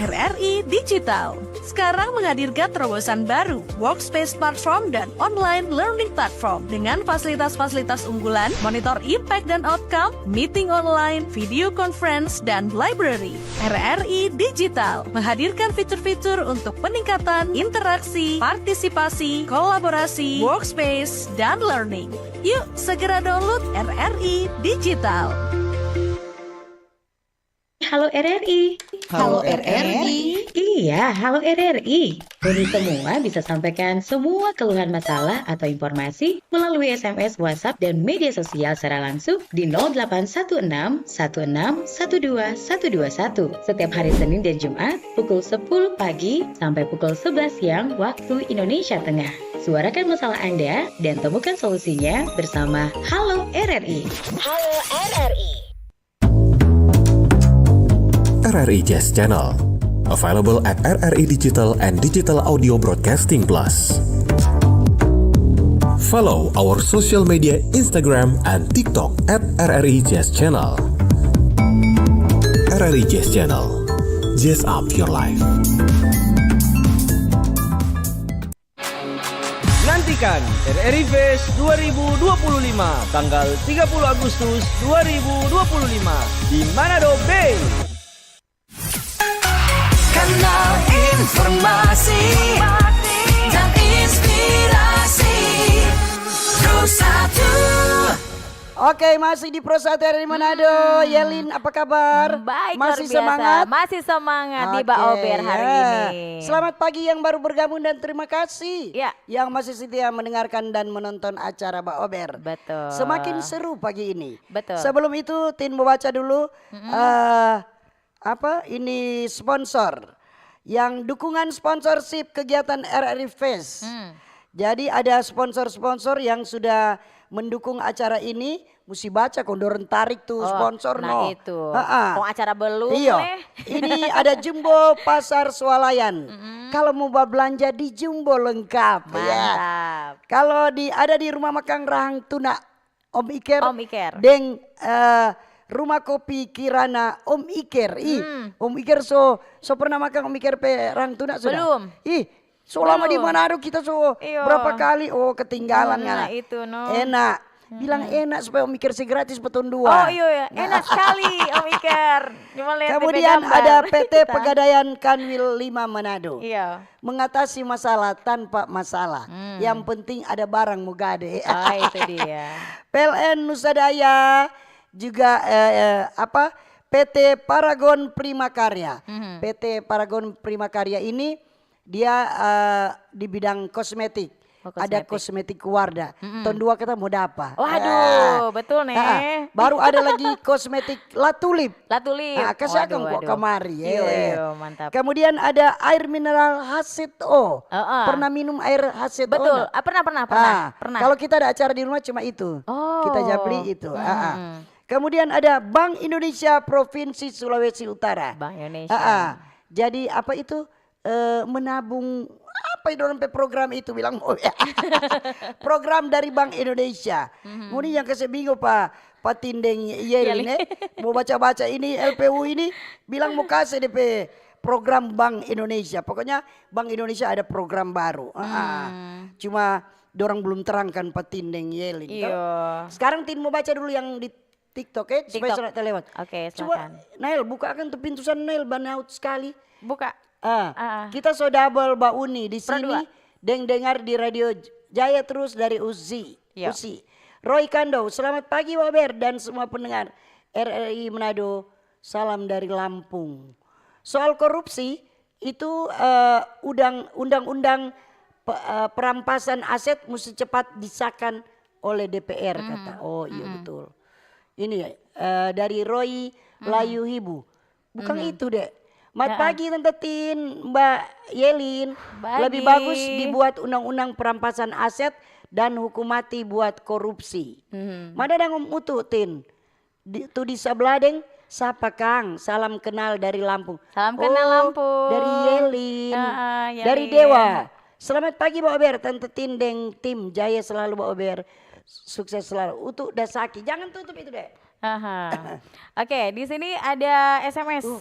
R R I Digital sekarang menghadirkan terobosan baru, workspace platform dan online learning platform dengan fasilitas-fasilitas unggulan, monitor impact dan outcome, meeting online, video conference, dan library. R R I Digital menghadirkan fitur-fitur untuk peningkatan interaksi, partisipasi, kolaborasi, workspace, dan learning. Yuk, segera download R R I Digital. Halo R R I. Halo R R I. Iya, halo R R I. Ngoni semua bisa sampaikan semua keluhan, masalah, atau informasi melalui S M S, WhatsApp, dan media sosial secara langsung di nol delapan satu enam satu enam satu dua satu dua satu setiap hari Senin dan Jumat pukul sepuluh pagi sampai pukul sebelas siang waktu Indonesia Tengah. Suarakan masalah Anda dan temukan solusinya bersama Halo R R I. Halo R R I. R R I Jazz Channel. Available at R R I Digital and Digital Audio Broadcasting Plus. Follow our social media, Instagram and TikTok at R R I Jazz Channel. R R I Jazz Channel. Jazz up your life. Nantikan R R I Fest dua ribu dua puluh lima, tanggal tiga puluh Agustus dua ribu dua puluh lima, di Manado Bay. Kanal informasi dan inspirasi Pro satu. Oke, masih di Pro satu R R I Manado. Hmm. Yelin, apa kabar? Baik, masih luar biasa. Semangat? Masih semangat di Ba Ober hari ini. Oke, ya. Selamat pagi yang baru bergabung dan terima kasih, ya, yang masih setia mendengarkan dan menonton acara Ba Ober. Betul. Semakin seru pagi ini. Betul. Sebelum itu, Tin mau baca dulu, mm-mm, eh, apa ini sponsor yang dukungan sponsorship kegiatan R R I Fest. Hmm. Jadi ada sponsor-sponsor yang sudah mendukung acara ini, musti baca kong dorang tarik tu sponsor no. Oh, nah itu. Ha-ha. Kong acara belum leh. Iyo. Ini ada Jumbo Pasar Swalayan. Mm-mm. Kalau mau babelanja di Jumbo lengkap, ya. Mantap. Kalau di, ada di rumah makang Rahang Tuna, Om Iker. Om Iker. Deng, eh, Rumah Kopi Kirana, Om Iker. Ih, hmm, Om Iker so, so pernah makang Om Iker pe Rahang Tuna sudah? Belum. Ih, so lama di Manado kita so berapa kali, oh, ketinggalan. Hmm, ngana. Nah itu, no. Enak. Bilang enak supaya Om Iker se gratis pa tong dua. Oh, iyo, ya. Enak sekali, Om Iker. Cuma lihat di Kemudian gambar. Ada P T Pegadaian Kanwil lima Manado. Iya. Mengatasi masalah tanpa masalah. Hmm. Yang penting ada barang mo gade. Oh, itu dia. P L N Nusa Daya juga, eh, eh, apa, P T Paragon Prima Karya. Mhm. P T Paragon Prima Karya ini dia, eh, di bidang kosmetik. Oh, ada kosmetik. Kosmetik Wardah. Mm-mm. Tahun dua kita mau dapa. Waduh, ah, betul nih. Ah, baru ada lagi kosmetik La Tulip. La Tulip. Ah, kasih akang kok kamari, iyo, eh. Iyo, mantap. Kemudian ada air mineral H Z O. Heeh. Pernah minum air H Z O? Betul. Nggak? Ah, pernah, pernah, pernah, ah, pernah. Kalau kita ada acara di rumah cuma itu. Oh. Kita ja bli itu. Ah, ah. Hmm. Kemudian ada Bank Indonesia Provinsi Sulawesi Utara. Bank Indonesia. Ah, ah. Jadi apa itu? Eh, menabung, apa itu orang pe program itu bilang mau ya? Program dari Bank Indonesia. Mhm. Ngoni yang kase bingo pa, pa Tin deng Yeli, Yeli, ne? Mau baca-baca ini L P U ini, bilang mau kase de pe program Bank Indonesia. Pokoknya Bank Indonesia ada program baru. Ah, ah. Hmm. Cuma dorang belum terangkan pa Tin deng Yeli, to. Iyo. Sekarang Tin mau baca dulu yang di TikTok, eh, supaya TikTok. Sudah terlewat. Oke, coba, silakan. Nael, buka akang tu pintu sana, Nael, banaut sekali. Buka. Ah, ah, kita so double ba Uni di sini, deng dengar di Radio J-, Jaya terus dari Uzi. Yo. Usi. Roy Kando, selamat pagi, Waber dan semua pendengar R R I Manado. Salam dari Lampung. Soal korupsi, itu, eh, udang-, undang-undang pe-, eh, perampasan aset musti cepat disahkan oleh D P R, mhm, kata. Oh, iya, mhm, betul. Ini, eh, dari Roy, mhm, Layu Hibu. Bukan, mhm, itu, Dek. Mat pagi, Tante Tin, Mbak Yelin. Pagi. Lebih bagus dibuat undang-undang perampasan aset dan hukum mati buat korupsi. Mhm. Mana dang Om Utu, Tin? Di, tu di sabla deng sapa kang? Salam kenal dari Lampung. Salam kenal, oh, Lampung. Dari Yelin. Heeh, dari Yelin. Dewa. Selamat pagi, Baober, Tante Tin deng tim. Jaya selalu, Baober. Sukses selalu. Utu da saki. Jangan tutup itu, Dek. Aha. Oke, di sini ada S M S. Uh.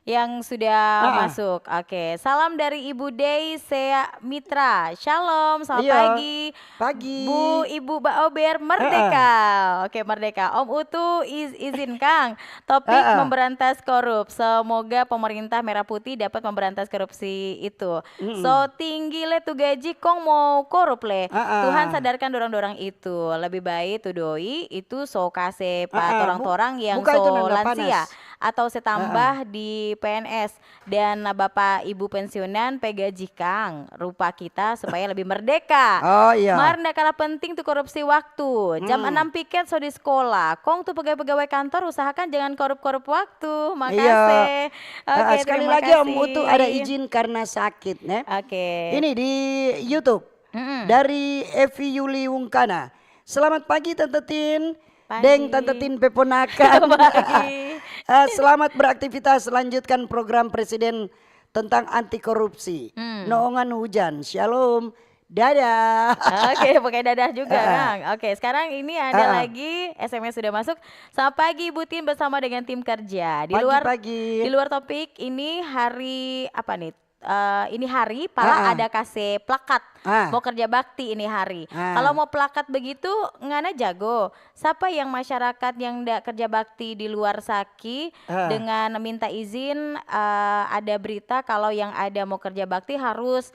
Yang sudah, ah, ah, masuk. Oke, salam dari Ibu Dei Sea Mitra. Shalom, selamat pagi. Iya. Pagi. Bu, Ibu, Baober, merdeka. Ah, ah. Oke, merdeka. Om Utu iz-, izin, Kang. Topik, ah, ah, memberantas korup. Semoga pemerintah merah putih dapat memberantas korupsi itu. Mm-mm. So tinggi le tu gaji, kong mo korup le. Ah, ah. Tuhan sadarkan dorang-dorang itu. Lebih baik tu doi itu so kase pa, ah, ah, bu-, torang-torang yang so lansia. Buka itu nanda panas. Atau se tambah, ah, ah, di P N S dan Bapak Ibu pensiunan pe gaji kang, rupa kita supaya lebih merdeka. Oh, iya. Mar nda kalah penting tu korupsi waktu. Jam, hmm, enam piket so di skola. Kong tu pegawai-pegawai kantor usahakan jangan korup-korup waktu. Iya. Makase. Ah, oke, ah, sekali lagi, Om Utu ada izin karena sakit, ne? Oke. Ini di YouTube. Mm-mm. Dari Evi Yuli Wungkana. Selamat pagi, Tante Tin. Pagi. Deng Tante Tin pe ponakan. Pagi. Eh, selamat beraktivitas, lanjutkan program Presiden tentang anti korupsi. Hmm. Noongan hujan. Shalom. Dadah. Oke, pakai dadah juga, ah, ah, Kang. Oke, sekarang ini ada, ah, ah, lagi S M S sudah masuk. Selamat pagi, Bu Tin bersama dengan tim kerja. Di luar, pagi-pagi, di luar topik ini hari apa nih? Eh, ini hari, pala, ah, ah, ada kase plakat. Ah. Mau kerja bakti ini hari. Ah. Kalau mau plakat begitu, ngana jago. Sapa yang masyarakat yang nda kerja bakti di luar saki, ah, dengan minta izin, eh, ada berita kalau yang ada mau kerja bakti harus,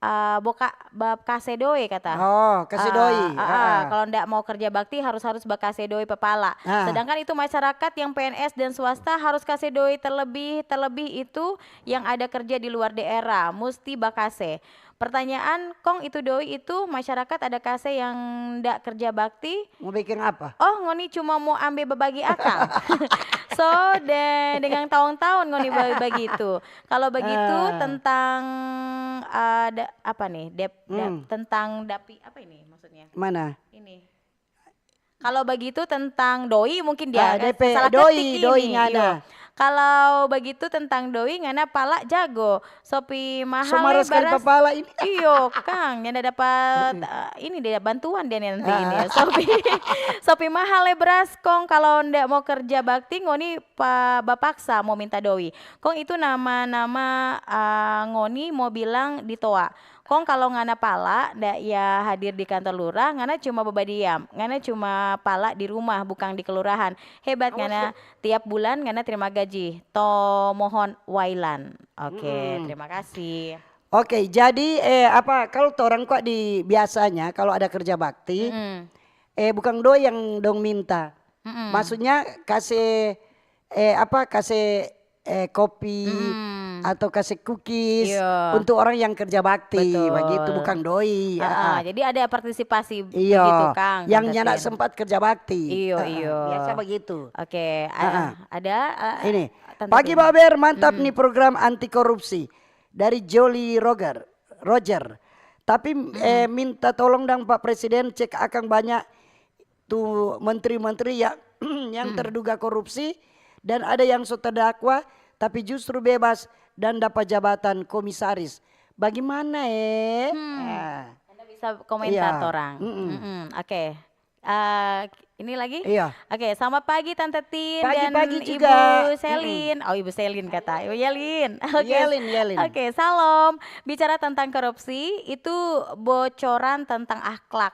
eh, boka, ba-, kase doi kata. Oh, kase doi. Ah, ah, ah, ah. Kalau nda mau kerja bakti harus, harus bakase doi pa pala. Ah. Sedangkan itu masyarakat yang P N S dan swasta harus kase doi terlebih, terlebih itu yang ada kerja di luar daerah, musti bakase. Pertanyaan, kong itu doi itu masyarakat ada kase yang nda kerja bakti? Mau bikin apa? Oh, ngoni cuma mau ambe babagi akang. So, de-, dengan taong-taong ngoni ba-, bagitu. Kalau begitu, ah, tentang, eh, da-, apa nih? Dep-, dap-, hmm, tentang dapi, apa ini maksudnya? Mana? Ini. Kalau begitu tentang doi mungkin dia, ah, eh, depe salah doi, ketik doi ini. Ngana. Iyo. Kalau begitu tentang doi ngana pala jago. So pi mahal le baras. Somara skali papala ini. Iyo, Kang, nyanda dapat, eh, ini dia bantuan dia nanti ini ya. Ah. So pi, so pi mahal le baras kong kalau nda mau kerja bakti ngoni pa, bapaksa mau minta doi. Kong itu nama-nama, eh, ngoni mau bilang ditoa. Kong kalau ngana pala nda ya hadir di kantor lurah, ngana cuma babadiam. Ngana cuma pala di rumah, bukang di kelurahan. Hebat ngana, tiap bulan ngana terima gaji. To mohon wailan. Oke, terima kasih. Oke, jadi, eh, apa, kalau torang kwa di biasanya kalau ada kerja bakti, Mm. eh, bukang doi yang dong minta. Mm-mm. Maksudnya kase, eh, apa, kase, eh, kopi Mm. atau kase cookies Iya. untuk orang yang kerja bakti, Betul. begitu, bukang doi. Ah, Ah, ah. Jadi ada partisipasi Iya, begitu, Kang, yang Tante nyanda Tin. Sempat kerja bakti. Iyo, Ah, ah, iyo. Biasa begitu. Oke, Ah, ah. ada, ada, eh, Ini, Tante pagi Tin. Baber, mantap nih program anti korupsi dari Jolly Roger. Roger. Tapi, eh, minta tolong dong Pak Presiden cek akang banyak tu menteri-menteri ya, yang terduga korupsi dan ada yang so terdakwa tapi justru bebas dan dapat jabatan komisaris. Bagaimana, eh? Hmm. Ah. Anda bisa komentar Iya. orang. Mm-mm. Mm-mm, Oke. Eh, ini lagi? Iya. Oke, selamat pagi Tante Tin Pagi, dan pagi Ibu juga. Selin. Oh, Ibu Selin kata. Ibu Yelin. Oke. Yelin, Yelin. Oke, salam. Bicara tentang korupsi, itu bocoran tentang akhlak.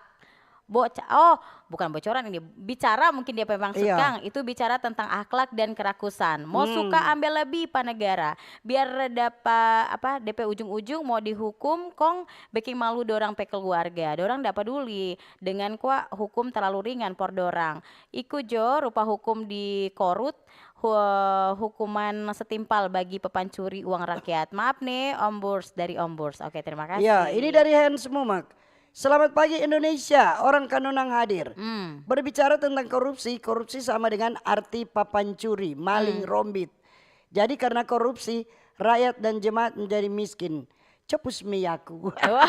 Boca oh, bukan bocoran ini. Bicara mungkin dia memang Iya. Kang, itu bicara tentang akhlak dan kerakusan. Mau Hmm. suka ambil lebih pa negara. Biar dapa apa, depe ujung-ujung mau dihukum kong beking malu dorang pe keluarga. Dorang nda peduli dengan kwa hukum terlalu ringan for dorang. Iko jo rupa hukum di Korut, hu- hukuman setimpal bagi pepancuri uang rakyat. Maaf nih, Om Burs, dari Om Burs. Oke, terima kasih. Ya, ini dari Hans Mumak. Selamat pagi Indonesia, orang Kanonang hadir. Hmm. Berbicara tentang korupsi, korupsi sama dengan arti papancuri, maling, Hmm. rombit. Jadi karena korupsi, rakyat dan jemaat menjadi miskin. Cepus miyaku. Wah.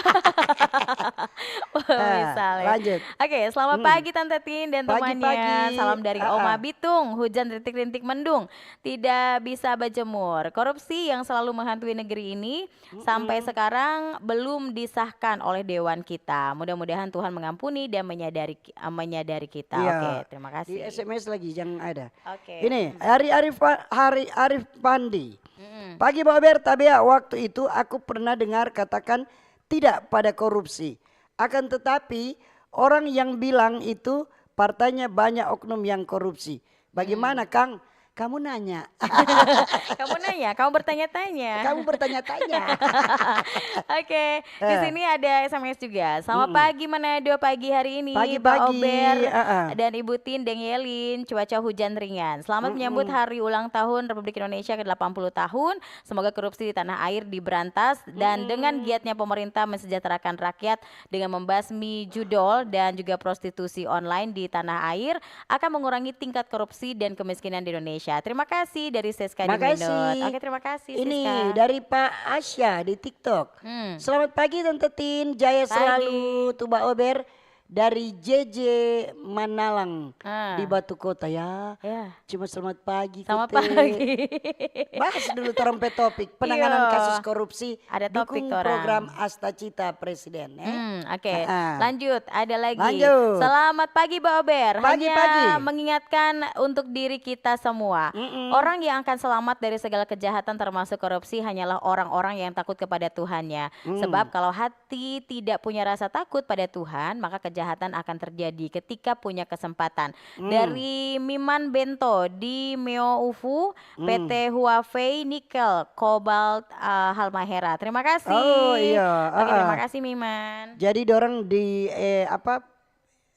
Wah, Ah, bisa ya. lanjut. Oke, selamat Hmm. pagi Tante Tin dan Pagi, temannya. pagi. Salam dari Ah, Oma ah. Bitung. Hujan rintik-rintik mendung. Tidak bisa berjemur. Korupsi yang selalu menghantui negeri ini sampai sekarang belum disahkan oleh Dewan kita. Mudah-mudahan Tuhan mengampuni dan menyadari ki- eh, menyadari kita. Iya. Oke, terima kasih. Di S M S lagi yang ada. Oke. Ini Hari Arif Pa- Hari Arif Pandi. Mm-mm. Pagi Baber, tabea, waktu itu aku pernah dengar katakan tidak pada korupsi. Akan tetapi orang yang bilang itu partainya banyak oknum yang korupsi. Bagaimana, Kang? Kamu nanya. Kamu nanya, kamu bertanya-tanya. Kamu bertanya-tanya. Oke, di Eh. sini ada S M S juga. Selamat Mm-mm. Pagi Manado pagi hari ini, Pagi, Pak pagi. Ober Ah, ah. dan Ibu Tin deng Yelin. Cuaca hujan ringan. Selamat menyambut Mm-mm. hari ulang tahun Republik Indonesia ke delapan puluh tahun. Semoga korupsi di tanah air diberantas dan Mm-mm. dengan giatnya pemerintah mensejahterakan rakyat dengan membasmi judol dan juga prostitusi online di tanah air akan mengurangi tingkat korupsi dan kemiskinan di Indonesia. Terima kasih dari Siska di Makasih. Minot. Oke, terima kasih, Ini Siska. Dari Pak Asya di TikTok. Hmm. Selamat pagi Tante Tin, jaya Pagi. Selalu, tu Ba Ober dari J J Manalang Ah. di Batu Kota ya. Ya. Cuma selamat pagi. Selamat Kute. Pagi. Bahas dulu torang pe topik penanganan Iyo. kasus korupsi. Ada topik Dukung torang. Program Asta Cita Presiden. Eh? Hmm, oke. Ah. Lanjut, ada lagi. Lanjut. Selamat pagi, Ba Ober. Pagi, Hanya pagi. mengingatkan untuk diri kita semua. Mm-mm. Orang yang akan selamat dari segala kejahatan termasuk korupsi hanyalah orang-orang yang takut kepada Tuhannya. Hmm. Sebab kalau hati tidak punya rasa takut pada Tuhan, maka kejahatan akan terjadi ketika punya kesempatan. Hmm. Dari Miman Bento di Meo Ufu, Hmm. P T Huafei Nikel, Cobalt, eh, Halmahera. Terima kasih. Oh, iya. Oke, Ah, terima ah. Kasih, Miman. Jadi dorang di eh, apa?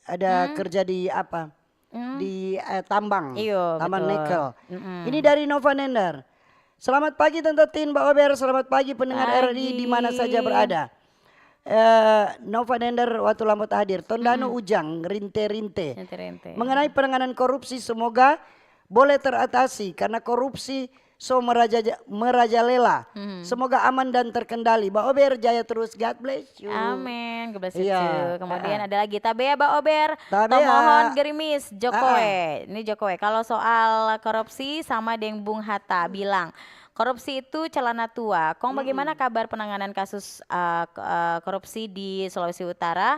Ada Hmm. Kerja di apa? Hmm. Di eh, tambang. Iyo, Tambang betul. Nikel. Mm-mm. Ini dari Nova Nender. Selamat pagi Tante Tin, Ba Ober. Selamat pagi pendengar Pagi. R R I di mana saja berada. Eh, Nova Nender waktu lambut hadir. Tondano Mm-mm. Ujang, Rinte-Rinte. Rinte-rinte. Mengenai penanganan korupsi, semoga boleh teratasi karena korupsi so meraja merajalela. Hmm. Semoga aman dan terkendali. Ba Ober jaya terus. God bless you. Amin, God bless you Iya, too. Kemudian ah, ah. Ada lagi, tabea Ba Ober, Tabea. Tomohon Gerimis, Jokoe. Ah, ah. Ini Jokoe. Kalau soal korupsi sama deng Bung Hatta bilang, korupsi itu celana tua. Kong bagaimana Mm-mm. Kabar penanganan kasus eh, k- eh, korupsi di Sulawesi Utara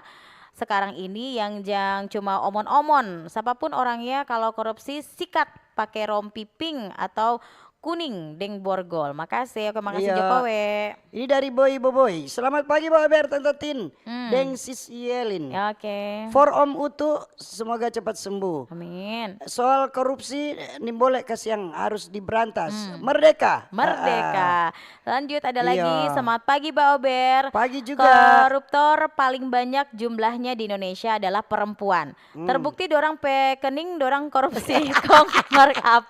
sekarang ini yang jang cuma omon-omon? Siapapun orangnya kalau korupsi sikat pakai rompi pink atau kuning deng borgol. Makase, oke, makase jo kowe. Ini dari Boy Boboy. Selamat pagi, Boy Ber, Tanta Tin, deng Sis Yelin. Oke. For Om Utu, semoga cepat sembuh. Amin. Soal korupsi, nimbole kasiang harus diberantas. Merdeka. Merdeka. Lanjut, ada lagi. Selamat pagi, Ba Ober. Pagi juga. Koruptor paling banyak jumlahnya di Indonesia adalah perempuan. Terbukti dorang pe kening, dorang korupsi, kong markup.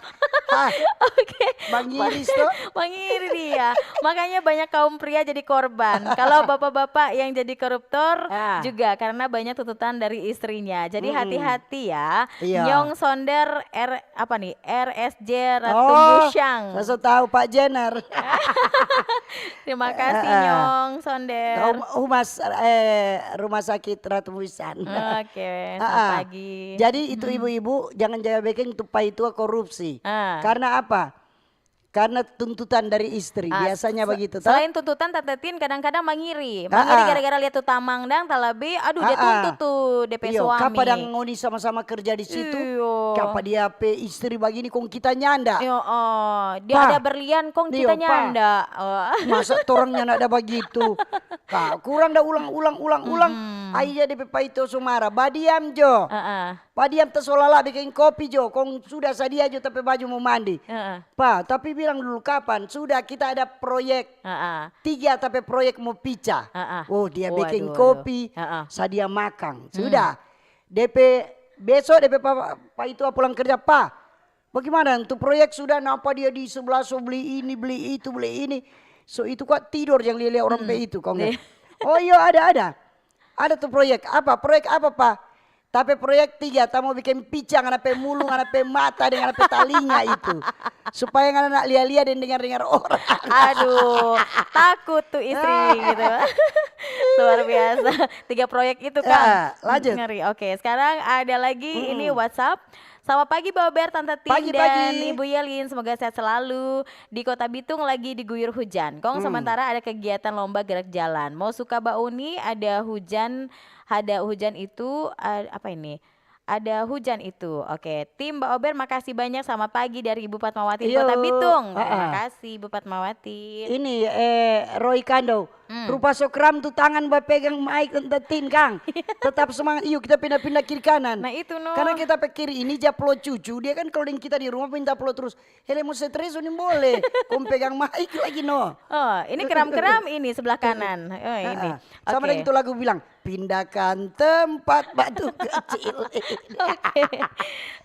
Oke. Bang Iris tuh. Bang Iris dia. Makanya banyak kaum pria jadi korban. Kalau bapak-bapak yang jadi koruptor juga karena banyak tuntutan dari istrinya. Jadi hati-hati ya. Iya. Nyong Sonder R, apa nih? R S J Ratu Busyang. Saya so tahu Pak Jenner. Terima kasih, Nyong Sonder. Humas, eh, Rumah Sakit Ratu Busan. Oke, selamat pagi. Jadi itu ibu-ibu jangan jaga bekeng tu paitua korupsi. Karena apa? Karena tuntutan dari istri. Biasanya begitu, toh? Selain tuntutan, Tante Tin kadang-kadang mangiri. Mangiri gara-gara lihat tu tamang dang talabe, aduh, dia tuntut tu depe suami. Kapa dang ngoni sama-sama kerja di situ? Kapa dia pe istri bagini kong kita nyanda? Dia ada berlian kong kita nyanda. Masa torang nyanda ada bagitu? Ka, kurang da ulang, ulang, ulang, ulang. Akhirnya depe paitua so mara. Badiam jo. Badiam ta so lala biking kopi jo, kong sudah sadia jo ta pe baju mo mandi. Pa, tapi bilang dulu kapan? Sudah kita ada proyek. Tiga ta pe proyek mo pica. Oh, dia biking kopi, sadia makang. Sudah. Depe, beso depe pa, paitua pulang kerja, pa. Bagimana tu proyek sudah, napa dia di sebelah so beli ini, beli itu, beli ini. So itu kok tidor yang lia-lia orang pe itu, kong. Oh iyo, ada, ada. Ada tu proyek. Apa? Proyek apa, pa? Ta pe proyek tiga, ta mo biking pica ngana pe mulu, ngana pe mata, deng ngana pe talinga itu. Supaya ngana nak lia-lia deng dengar-dengar orang. Aduh, takut tu istri gitu. Luar biasa. Tiga proyek itu, Kang. Lanjut. Ngeri. Oke, sekarang ada lagi ini WhatsApp. Selamat pagi, Bober, Tante Tin, dan Ibu Yelin. Semoga sehat selalu. Di Kota Bitung lagi diguyur hujan. Kong sementara ada kegiatan lomba gerak jalan. Mau suka bauni, ada hujan, ada hujan itu, eh, apa ini? Ada hujan itu. Oke, tim Ba Ober, makasih banyak. Selamat pagi dari Ibu Fatmawati di Kota Bitung. Terima kasih, Ibu Fatmawati. Ini, eh, Roy Kando. Rupa so kram tu tangan bapegang mic, Tante Tin, kang. Tetap semangat. Iyo, kita pindah-pindah kiri kanan. Nah, itu no. Karena kita pe kiri ini ja plo cucu, dia kan kalau deng kita di rumah minta plo terus. Hele, mo stres, nimbole. Kong pegang mic lagi no. Oh, ini keram-keram ini sebelah kanan. Oh, ini. Sama deng tu lagu bilang, pindahkan tempat batu kecil. Oke.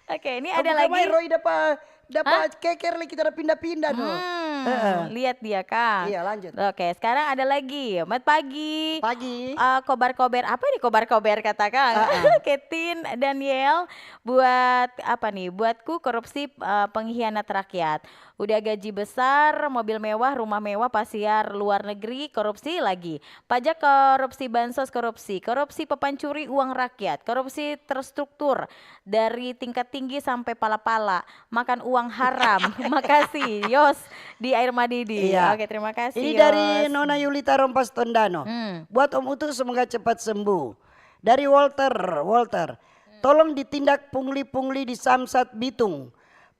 Oke, ini ada lagi. Roy dapa Dapa keker lagi, kita ada pindah-pindah no. Hmm, lihat dia, Kang. Iya, lanjut. Oke, sekarang ada lagi. Mat pagi. Pagi. Eh, kobar-kober, apa nih kobar-kober kata Kang? Ketin, Daniel, buat apa nih? Buatku korupsi, eh, pengkhianat rakyat. Udah gaji besar, mobil mewah, rumah mewah, pasiar luar negeri, korupsi lagi. Pajak korupsi, bansos korupsi, korupsi pepancuri uang rakyat, korupsi terstruktur dari tingkat tinggi sampai pala-pala, makan uang haram. Makasih, Yos di Air Madidi. Iya. Oke, terima kasih, Yos. Ini dari Nona Yulita Rompas Tondano. Hmm. Buat Om Utu semoga cepat sembuh. Dari Walter, Walter, tolong ditindak pungli-pungli di Samsat Bitung.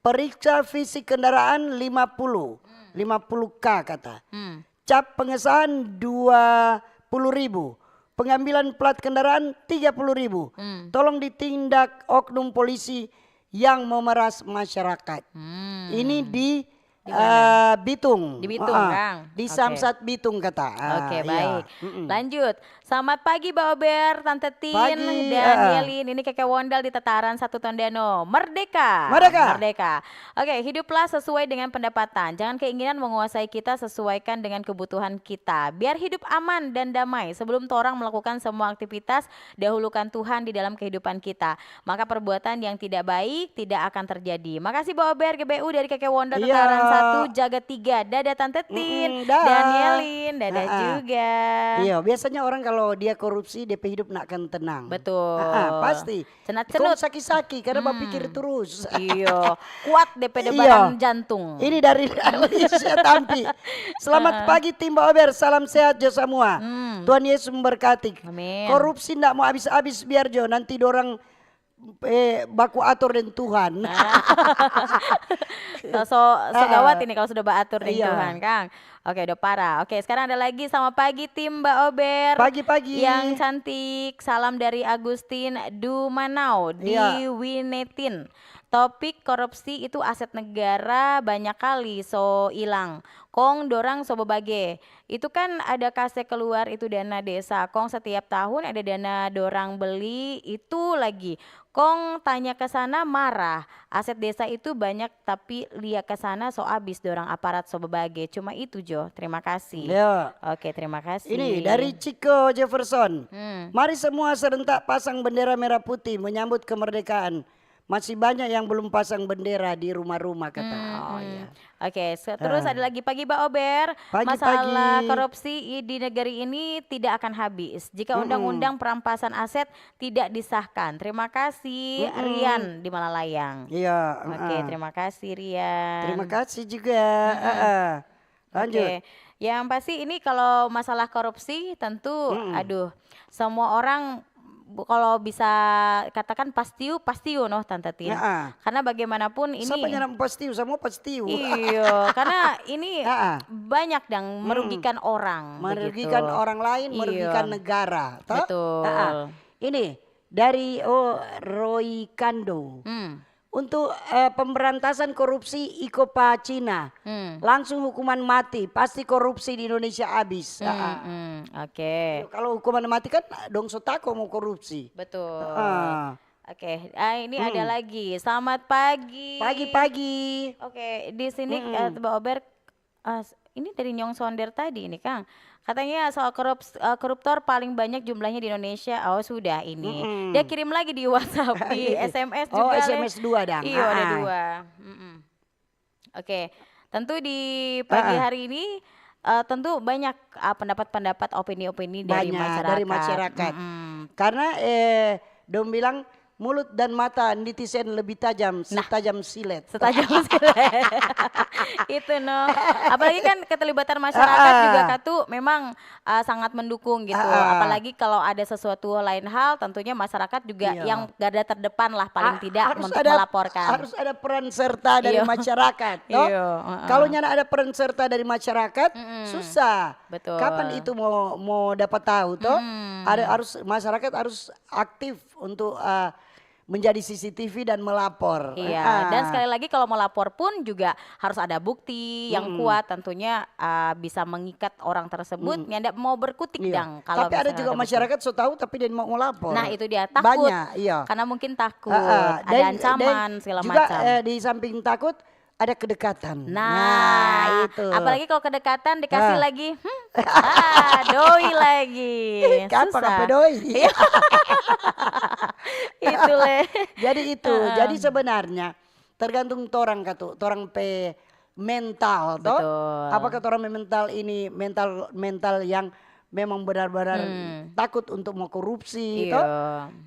Periksa fisik kendaraan lima puluh, lima puluh K kata. Hmm. Cap pengesahan dua puluh ribu, pengambilan plat kendaraan tiga puluh ribu. Hmm. Tolong ditindak oknum polisi yang memeras masyarakat. Hmm. Ini di, di mana? Eh, Bitung. Di Bitung, Kang. Di Samsat Bitung kata. Oke, baik. Lanjut. Selamat pagi, Ba Ober, Tante Tin, dan Yelin. Ini Keke Wondal di Tataran Satu Tondano. Merdeka! Merdeka! Merdeka. Oke, hiduplah sesuai dengan pendapatan. Jangan keinginan menguasai kita, sesuaikan dengan kebutuhan kita. Biar hidup aman dan damai. Sebelum torang melakukan semua aktivitas, dahulukan Tuhan di dalam kehidupan kita. Maka perbuatan yang tidak baik tidak akan terjadi. Makasih, Ba Ober, G B U dari Keke Wondal, Tataran Satu, jaga tiga. Dadah, Tante Tin, dan Yelin. Dadah juga. Iya, biasanya orang kalau dia korupsi, dia pe hidup nak akan tenang. Betul. Pasti. Cenat-cenut. Kong saki-saki, karena bapikir terus. Iyo. Kuat depe badan jantung. Ini dari Alicia Tampi. Selamat pagi, tim Ba Ober. Salam sehat jo samua. Hmm. Tuhan Yesus memberkati. Amin. Korupsi ndak mo abis-abis, biar jo nanti dorang eh, baku ator deng Tuhan. So, so, so gawat ini kalau sudah baatur deng Tuhan, Kang. Oke, udah parah. Oke, sekarang ada lagi, selamat pagi tim Mbak Ober. Pagi-pagi. Yang cantik, salam dari Agustin Dumanau di Winetin. Topik korupsi itu aset negara banyak kali so ilang. Kong dorang so babage. Itu kan ada kase keluar itu dana desa. Kong setiap tahun ada dana dorang beli itu lagi. Kong tanya ke sana marah. Aset desa itu banyak tapi lia ke sana so abis dorang aparat so babage. Cuma itu jo. Terima kasih. Ya. Oke, terima kasih. Ini dari Chico Jefferson. Hmm. Mari semua serentak pasang bendera merah putih menyambut kemerdekaan. Masih banyak yang belum pasang bendera di rumah-rumah, kata. Hmm, Oh, hmm. Iya. Oke, se- terus Ah. ada lagi pagi Mbak Ober. Pagi, Masalah pagi. Korupsi i- di negeri ini tidak akan habis jika Mm-mm. undang-undang perampasan aset tidak disahkan. Terima kasih Mm-mm. Rian di Malalayang. Iya. Oke, Heeh. Terima kasih Rian. Terima kasih juga. Mm-mm. Heeh. Lanjut. Oke, yang pasti ini kalau masalah korupsi tentu, Mm-mm. aduh, semua orang bu- kalau bisa katakan pastiu, pastiu noh Tante Tin. Heeh. Karena bagaimanapun ini Siapa nyerang pastiu? Semua pastiu. Iyo, karena ini Heeh. banyak yang Hmm. merugikan orang. Merugikan Begitu. Orang lain, Iya. Merugikan negara. Toh? Betul. Heeh. Ini dari, oh, Roy Kando. Hmm. Untuk, eh, pemberantasan korupsi iko pa Cina, Hmm. langsung hukuman mati, pasti korupsi di Indonesia abis. Hmm, Heeh. Hmm, oke. Kalau hukuman mati kan dong so tako mo korupsi. Betul. Heeh. Oke, ah, ini ada Hmm. lagi. Selamat pagi. Pagi-pagi. Oke, di sini Mm-mm. eh, Mbak Ober, ah, s- ini dari Nyong Sonder tadi ini, Kang. Katanya soal korups- eh, koruptor paling banyak jumlahnya di Indonesia. Oh, sudah ini. Mm-mm. Dia kirim lagi di WhatsApp, di Iya. S M S Oh, juga. S M S dua dang. Iya, ada Ah, ah. dua. Mm-mm. Oke, tentu di pagi Ah, ah. hari ini eh, tentu banyak ah, pendapat-pendapat, opini-opini dari Banyak masyarakat. Dari masyarakat. Mm-mm. Karena, eh, dong bilang mulut dan mata netizen lebih tajam, Nah. Setajam silet. Setajam silet. Itu no. Apalagi kan keterlibatan masyarakat Ah, ah. Juga katu memang uh, sangat mendukung gitu. Ah, ah. Apalagi kalau ada sesuatu lain hal, tentunya masyarakat juga Iya. Yang garda terdepan lah paling Ha- tidak harus untuk ada, melaporkan. Harus ada peran serta dari Iya. Masyarakat, toh? Iya, heeh. Kalau nyanda ada peran serta dari masyarakat, Mm-mm. Susah. Betul. Kapan itu mau mau dapat tahu, toh? Mm. Ada harus masyarakat harus aktif untuk uh, menjadi C C T V dan melapor. Iya, Ah. Dan sekali lagi kalau melapor pun juga harus ada bukti yang Mm-mm. Kuat, tentunya uh, bisa mengikat orang tersebut Mm. Nyanda mau berkutik Iya. Dang. Kalau Tapi ada misalkan juga bukti. Masyarakat so tahu tapi dia mau melapor. Nah, itu dia, takut. Banyak, iya. Karena mungkin takut, Ah, ah. Ada ancaman segala Juga, macam. Eh, di samping takut ada kedekatan. Nah, Itu. Apalagi kalau kedekatan dikasih Ah. Lagi, hmm, ah, doi lagi. Kapan Susah. Apa doi? Iya. Itu le. Jadi itu. Heeh. Jadi sebenarnya tergantung torang katu, torang pe mental toh. Betul. Apakah torang pe mental ini mental mental yang memang benar-benar Hmm. Takut untuk mau korupsi Iya. Toh?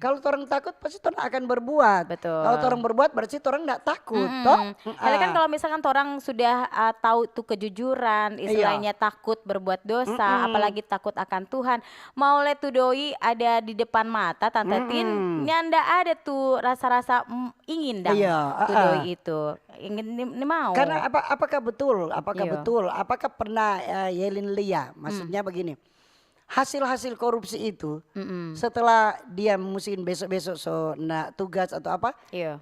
Kalau torang takut pasti torang akan berbuat. Betul. Kalau torang berbuat berarti torang ndak takut Mm-mm. toh. Jadi kan kalau misalkan orang sudah uh, tahu tuh kejujuran, istilahnya takut berbuat dosa, Mm-mm. Apalagi takut akan Tuhan, mau le tu doi ada di depan mata, Tante Tin, Mm-mm. Nyanda ada tuh rasa-rasa mm, ingin dang Iya, tu ah, ah. Doi itu. Ingin ni, ni mau. Karena apa? Apakah betul? Apakah Iya. Betul? Apakah pernah eh, Yelin lia? Maksudnya Hmm. Begini, hasil-hasil korupsi itu Mm-mm. Setelah dia mungkin besok-besok so na tugas atau apa, Iya.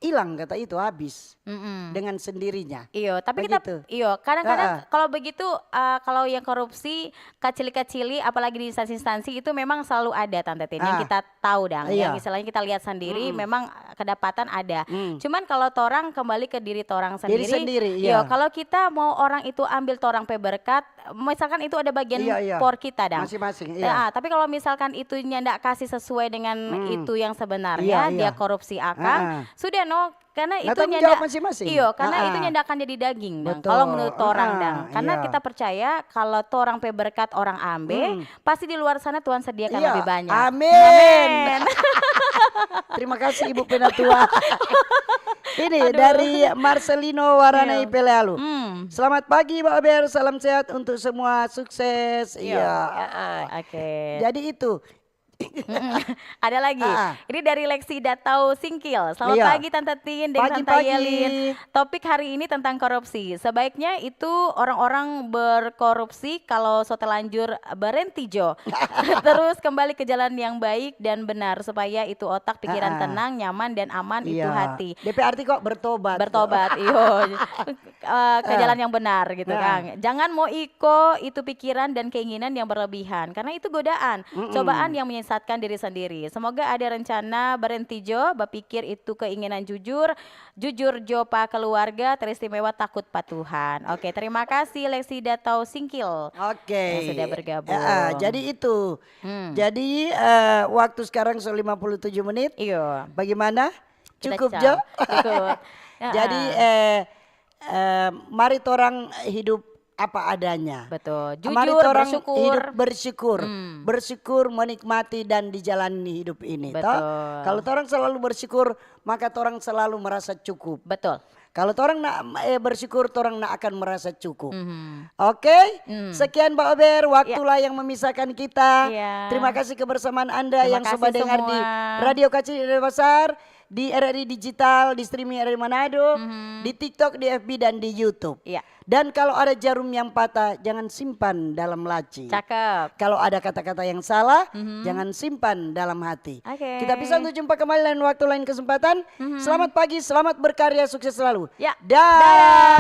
Hilang kata itu habis Mm-mm. Dengan sendirinya. Iyo, tapi Begitu. Kita iyo kadang-kadang Ah, ah. Kalau begitu uh, kalau yang korupsi kacili-kacili, apalagi di instansi-instansi itu memang selalu ada, Tante Tin, yang Ah, kita tahu dang, yang iya. Istilahnya kita lihat sendiri Mm-mm. memang kedapatan ada. Hmm. Cuman kalau torang kembali ke diri torang Diri sendiri, sendiri, iyo, iya. Kalau kita mau orang itu ambil torang pe berkat, misalkan itu ada bagian Iya, iya. Por kita dang. Masing-masing, Ya, iya. tapi kalau misalkan itu nyanda kasih sesuai dengan Hmm. Itu yang sebenarnya, Iya, iya. Dia korupsi akang, Ah, ah. Sudah no, karena Nah, itu tanggung nyanda jawab masing-masing. Iyo, karena Ah, itu ah. nyanda akan jadi daging dang. Betul. Kalau menurut torang Ah, dang, karena iya. Kita percaya kalau torang pe berkat orang ambe, Hmm. Pasti di luar sana Tuhan sediakan Iya. lebih banyak. Amin. Amin. Terima kasih Ibu Penatua. Ini Aduh. Dari Marcelino Warana Iya. Ipelealu. Hmm. Selamat pagi Mbak Ober, salam sehat untuk semua, sukses. Iya. Iya, ah, ah. Oke. Jadi itu Ada lagi. Ah. Ini dari Lexi Datau Singkil. Selamat pagi Tante Tin dan Tante Yelin. Topik hari ini tentang korupsi. Sebaiknya itu orang-orang berkorupsi kalau so terlanjur berhenti jo. Terus kembali ke jalan yang baik dan benar supaya itu otak, pikiran tenang, nyaman dan aman itu hati. D P arti kok bertobat. Bertobat, iyo. Eh, ke jalan yang benar gitu kan. Jangan mau iko itu pikiran dan keinginan yang berlebihan karena itu godaan, cobaan yang menyesatkan diri sendiri. Semoga ada rencana berhenti jo, berpikir itu keinginan jujur, jujur jo pa keluarga, teristimewa takut pa Tuhan. Oke, terima kasih Lexi Datau Singkil Oke. yang sudah bergabung. Ya, jadi itu. Hmm. Jadi eh, waktu sekarang so lima puluh tujuh menit. Iyo. Bagaimana? Kita Cukup cal- jo? Cukup. Jadi eh, eh, mari torang hidup apa adanya. Betul. Mari Jujur, torang bersyukur. Hidup bersyukur. Hmm. Bersyukur, menikmati dan dijalani hidup ini. Toh? Betul. Kalau torang selalu bersyukur, maka torang selalu merasa cukup. Betul. Kalau torang na eh, bersyukur, torang na akan merasa cukup. Mhm. Oke, Hmm. sekian Mbak Ober, waktulah yang memisahkan kita. Iya. Terima kasih kebersamaan Anda Terima yang sudah kasih dengar di semua. Radio Kacil Denpasar, di R R I Digital, di streaming R R I Manado, Mhm. di TikTok, di F B, dan di YouTube. Iya. Dan kalau ada jarum yang patah, jangan simpan dalam laci. Cakep. Kalau ada kata-kata yang salah, Mhm. jangan simpan dalam hati. Oke. Kita pisah untuk jumpa kembali lain waktu, lain kesempatan. Mhm. Selamat pagi, selamat berkarya, sukses selalu. Ya. Dah.